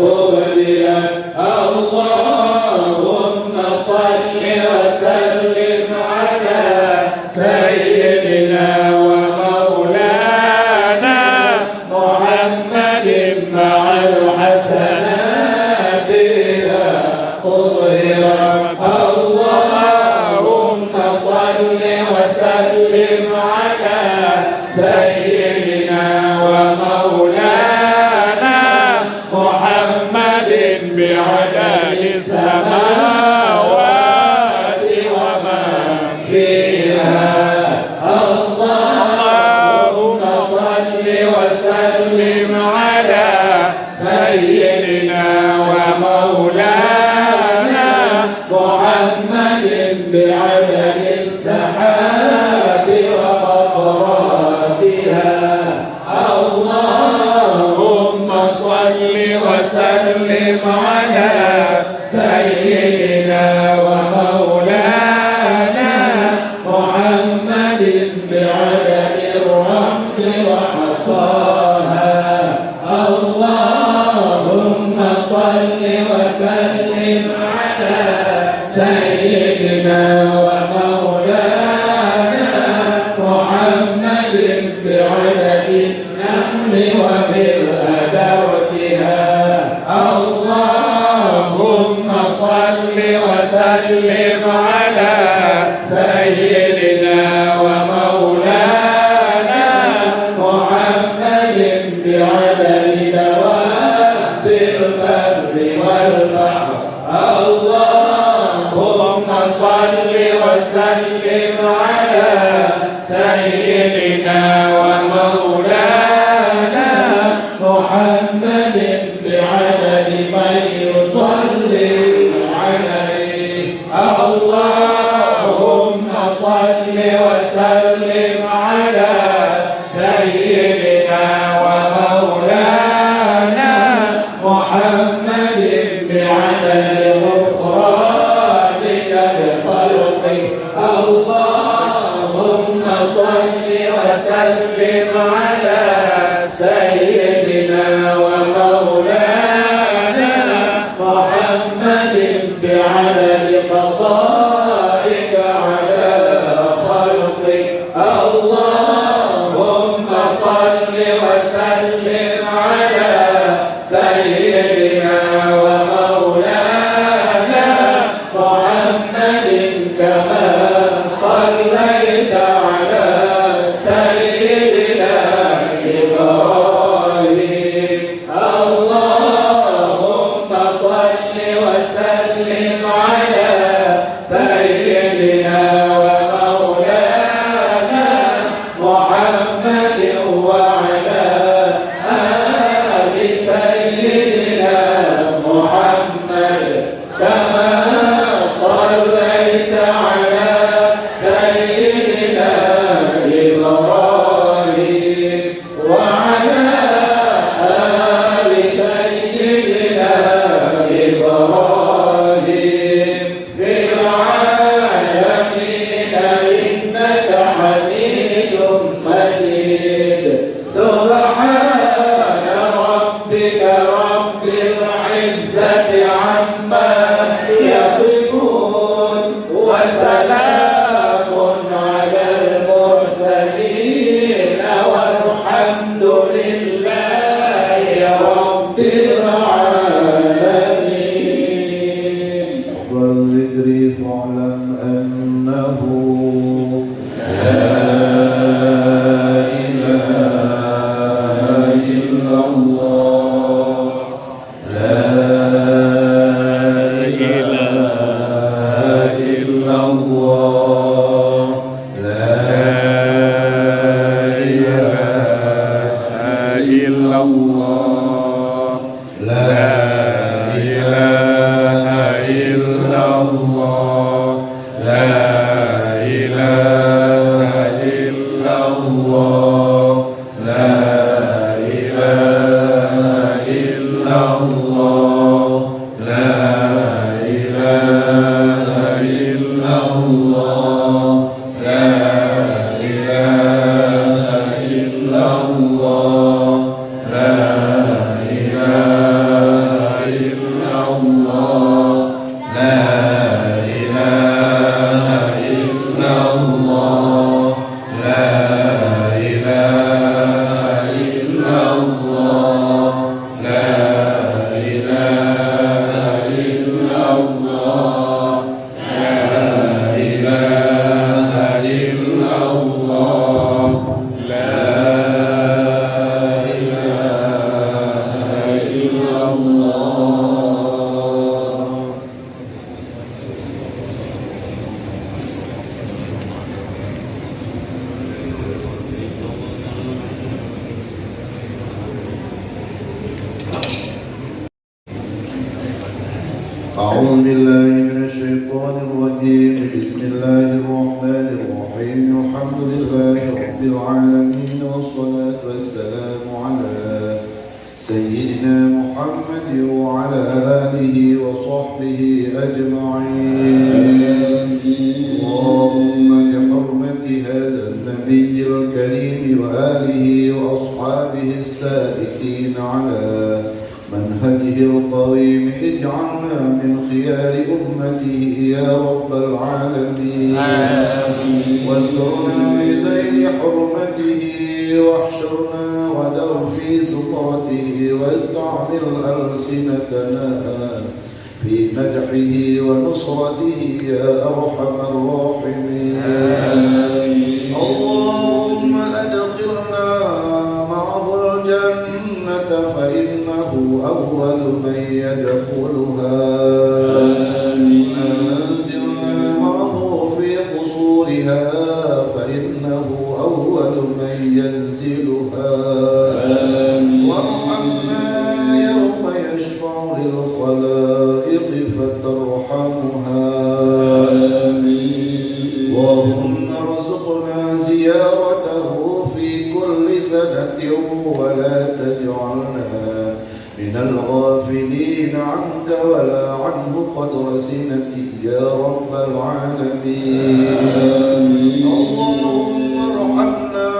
قبلت. اللهم صل وسلم على سيدنا ومولانا محمد مع الحسنات إذا قدرت. اللهم صل وسلم على سيدنا ومولانا محمد بعدد السماوات ومن فيها. اللهم صل وسلم على سيدنا ومولانا محمد بعدد السحاب وقطراتها. اللهم صل وسلم على سيدنا ومولانا محمد بعدد الرمل وحصاها. اللهم صل وسلم على سيدنا ومولانا محمد بعدد النمل وملء درجها. اللهم صل وسلم على سيدنا ومولانا محمد بعدد دواب البر والبحر. اللهم صل وسلم على سيدنا ومولانا محمد بعدد من يصلي عليه. اللهم صل وسلم على سيدنا ومولانا محمد بعدد غفرانك لخلقك. اللهم صل وسلم على سيدنا ومولانا محمد بعدد قضائك على خلقك. اللهم صل وسلم على سيدنا ومولانا محمد كما صليت على سيدنا إبراهيم. اللهم صل وسلم على سيدنا ومولانا محمد وعلى آل سيدنا محمد كما صليت على سيدنا إبراهيم وعلى آل سيدنا إبراهيم في العالمين إنك حميد مجيد. سبحان ربك رب العزة عما يصفون. وسلام على المرسلين والحمد لله رب العالمين. والذكر فاعلم أنه لا إله إلا الله. لا إله إلا الله. لا إله إلا الله. لا إله إلا الله. لا إله إلا الله. لا إله إلا الله. لا إله إلا الله. لا إله إلا الله. لا إله إلا الله. لا إله إلا الله. لا إله إلا الله. لا إله إلا الله. لا إله إلا الله. لا إله إلا الله. أعوذ بالله من الشيطان الرجيم. بسم الله الرحمن الرحيم. الحمد لله رب العالمين، والصلاة والسلام على سيدنا محمد وعلى آله وصحبه أجمعين. آمين. اللهم بحرمة هذا النبي الكريم وآله وأصحابه السالكين على منهجه القويم اجعلنا من خيار أمته يا رب العالمين. آمين. واسترنا بذيل حرمته واحشرنا غدا في زمرته واستعمل ألسنتنا في مدحه ونصرته يا أرحم الراحمين. آمين. اللهم أدخلنا معه الجنة فإنه أول من يدخلها. آمين. أنزلنا معه في قصورها فإنه أول من ينزلها. آمين. وارحمنا يوم يشفع للخلائق فترحمها. آمين. اللهم ارزقنا زيارته في كل سنة ولا تجعلنا من الغافلين عنك ولا عنه قدر سنة يا رب العالمين. آمين. اللهم ارحمنا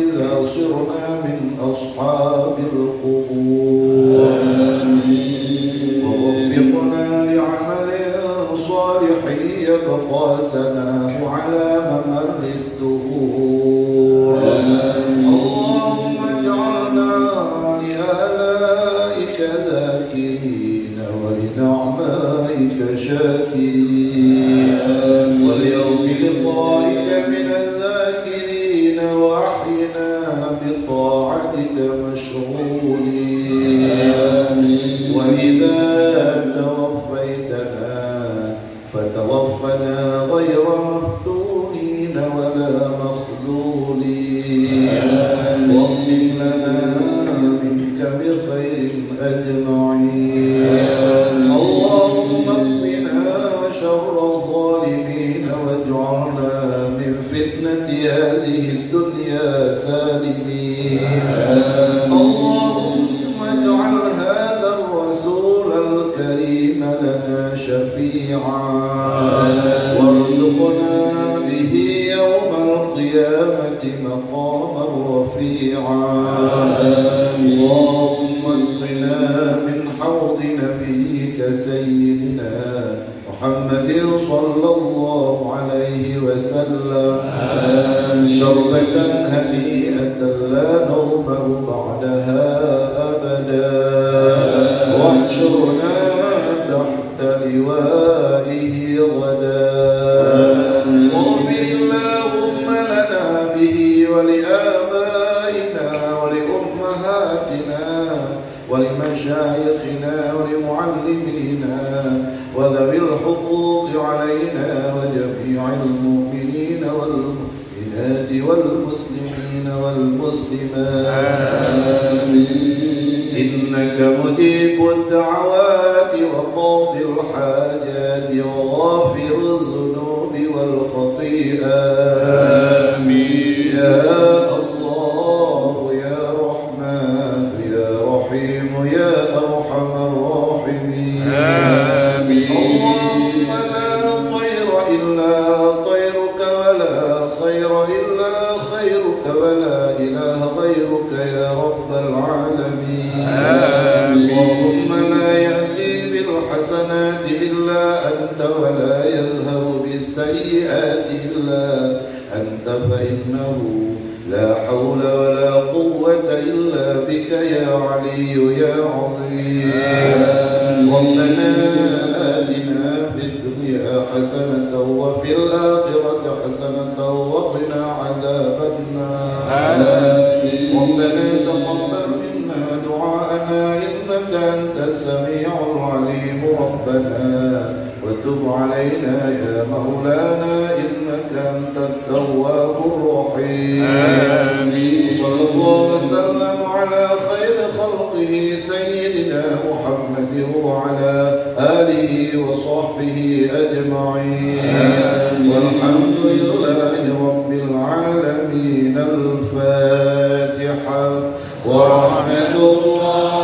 إذا صرنا من أصحاب القبور. آمين. ووفقنا لعمل صالح يبقى سناه على ممر الدهور. آمين. اللهم اجعلنا لآلائك ذاكرين ولنعمائك شاكرين. آمين. وليوم لقائك من الذاكرين وأحينا بطاعتك مشغولين. آمين. وإذا توفيتنا فتوفنا غير مفتونين ولا مخذولين. آمين. واختم لنا منك بخير أجمعين. آمين. اللهم اكفنا شر الظالمين واجعلنا من فتنة هذه الدنيا سالمين. آمين. اللهم اجعل هذا الرسول الكريم لنا شفيعا. آمين. وارزقنا به يوم القيامة مقاما رفيعا. آمين. اللهم اسقنا من حوض نبيك سيدنا محمد صلى الله عليه وسلم. آمين. شربة هنيئة لا نظمأ بعدها أبدا. آمين. واحشرنا تحت لوائه غدا. آمين. واغفر اللهم لنا به ولآبائنا ولأمهاتنا ولمشايخنا ولمعلمينا وذوي الحقوق علينا وجميع المؤمنين والمؤمنات والمسلمين والمسلمات. آمين. إنك مجيب الدعوات وقاضي الحاجات وغافر الذنوب والخطيئات. آمين. يا الله يا رحمن يا رحيم يا أرحم الراحمين. آمين. اللهم لا طير إلا طيرك ولا خير إلا خيرك ولا إله غيرك يا رب العالمين. آمين. اللهم لا يأتي بالحسنات إلا أنت ولا يذهب بالسيئات إلا أنت فإنه لا حول ولا قوة إلا بك يا علي يا عظيم. آمين. ربنا آتنا في الدنيا حسنة وفي الآخرة حسنة وقنا عذاب النار. آمين. ربنا تقبل منا دعاءنا إنك أنت السميع العليم. ربنا وتب علينا يا مولانا إنك أنت التواب الرحيم. آمين. وصلى الله وسلم على خير خلقه سيدنا محمد وعلى آله وصحبه أجمعين. آمين. والحمد لله رب العالمين. الفاتحة. ورحمة الله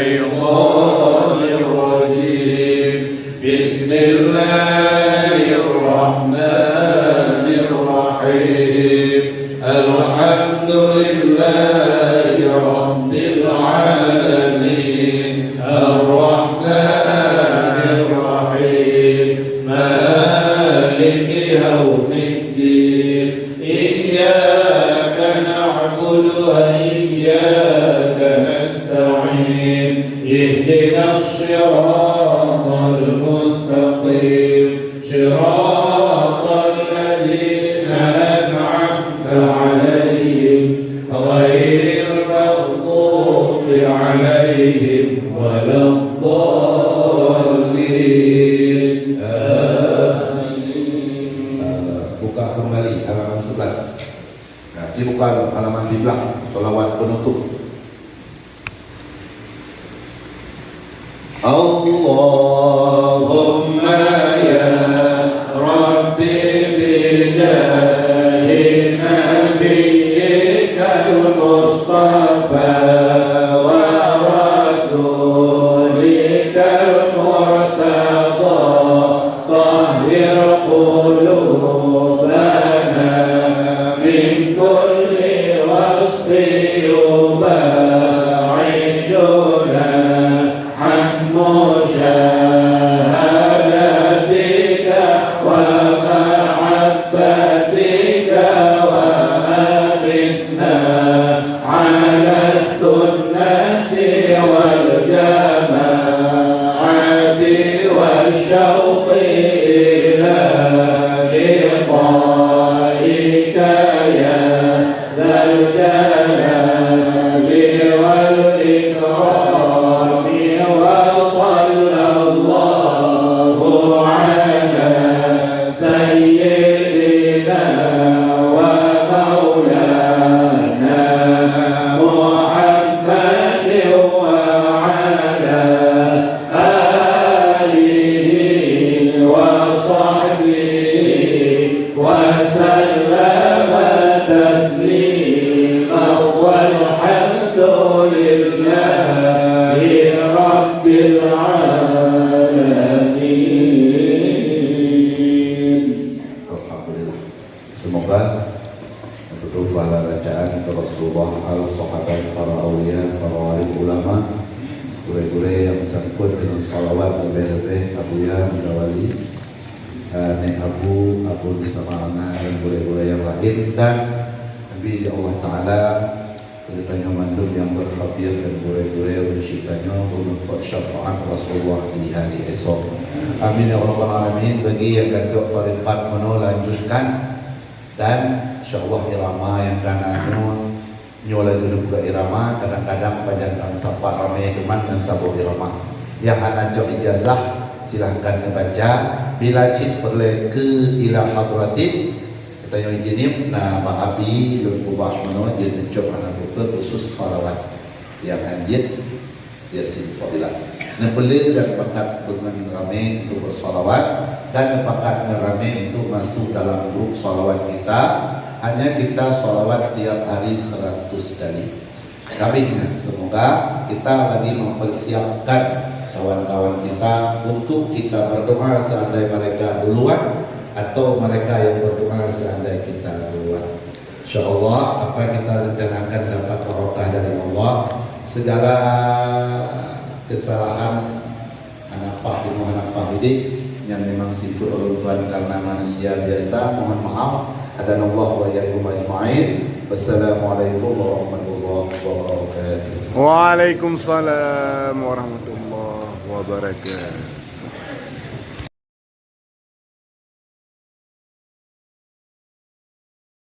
الشيطان الرجيم. بسم الله الرحمن الرحيم. الحمد لله رب العالمين. الرحمن الرحيم. مالك يوم الدين. إياك نعبد وإياك نستعين. اهدنا الصراط المستقيم. صراط الذين أنعمت عليهم غير المغضوب عليهم ولا الضالين. آمين. Buka kembali halaman sebelas. Nah, dibuka halaman sebelas, salawat penutup. اللهم يا رب بجاه نبيك المصطفى ورسولك المرتضى، طهر قلوبنا من كل وصف يباعدنا عن مشاهدتك ومحبتك، وأمتنا على السنة والجماعة والشوق إلى لقائك يا ذا الجلال والإكرام. وصلى الله على سيدنا ومولانا محمد وعلى آله وصحبه وسلم تسليما، والحمد لله رب العالمين. Alhamdulillah. Semoga betul pahala bacaan keu Rasulullah, al sahabat, para aulia, para alim ulama, gurée-gurée nyang beusangkot deungon salawat, leubeh-leubeh Abuya Muda Wali, eh, Nek Abu, Abu Samarana, dan gurée-gurée nyang laén, dan Nabi di Allah Taala, geutanyoe mandum nyang berhadir dan gurée-gurée ureueng syik tanyoe, beumeupeue syafaat Rasulullah di hari esok. Amin ya rabbal alamin. Bagi nyang ka trok tarekat meunoe, lanjutkan, dan insyaallah irama nyang ka na nyoe, nyoe laju neupeugah irama, kadang-kadang pajan lam sapat ramé keuman ngon saboh irama. Nyang hana trok ijazah, silahkan neubaca. Bila cit peureulée keu ila hadratin, Geutanyoe Jeunieb na bak Abi, lôn peugah meunoe, jeuet neucok hana peue-peue, khusus salawat nyang hanjeuet Yasin Fadilah. Neupeulé dan pakat deungon ramé untuk bersalawat dan neupakat ngon ramé untuk masuk dalam grup salawat kita. Hanya kita salawat tiap hari seratus kali. Habis nyan, semoga kita lagi mempersiapkan kawan-kawan kita untuk kita berdoa seandai mereka duluan atau mereka yang berdoa seandai kita duluan. Insya Allah, apa yang kita rencanakan dapat barokah dari Allah. Segala kesalahan, hana paih timoh, hana paih idéh, nyan memang sifat ureueng tuan karena manusia biasa. Mohon maaf. Hadanallahu wa iyyakum ajma'in. Wassalamualaikum warahmatullahi wabarakatuh. Waalaikumsalam warahmatullahi wabarakatuh.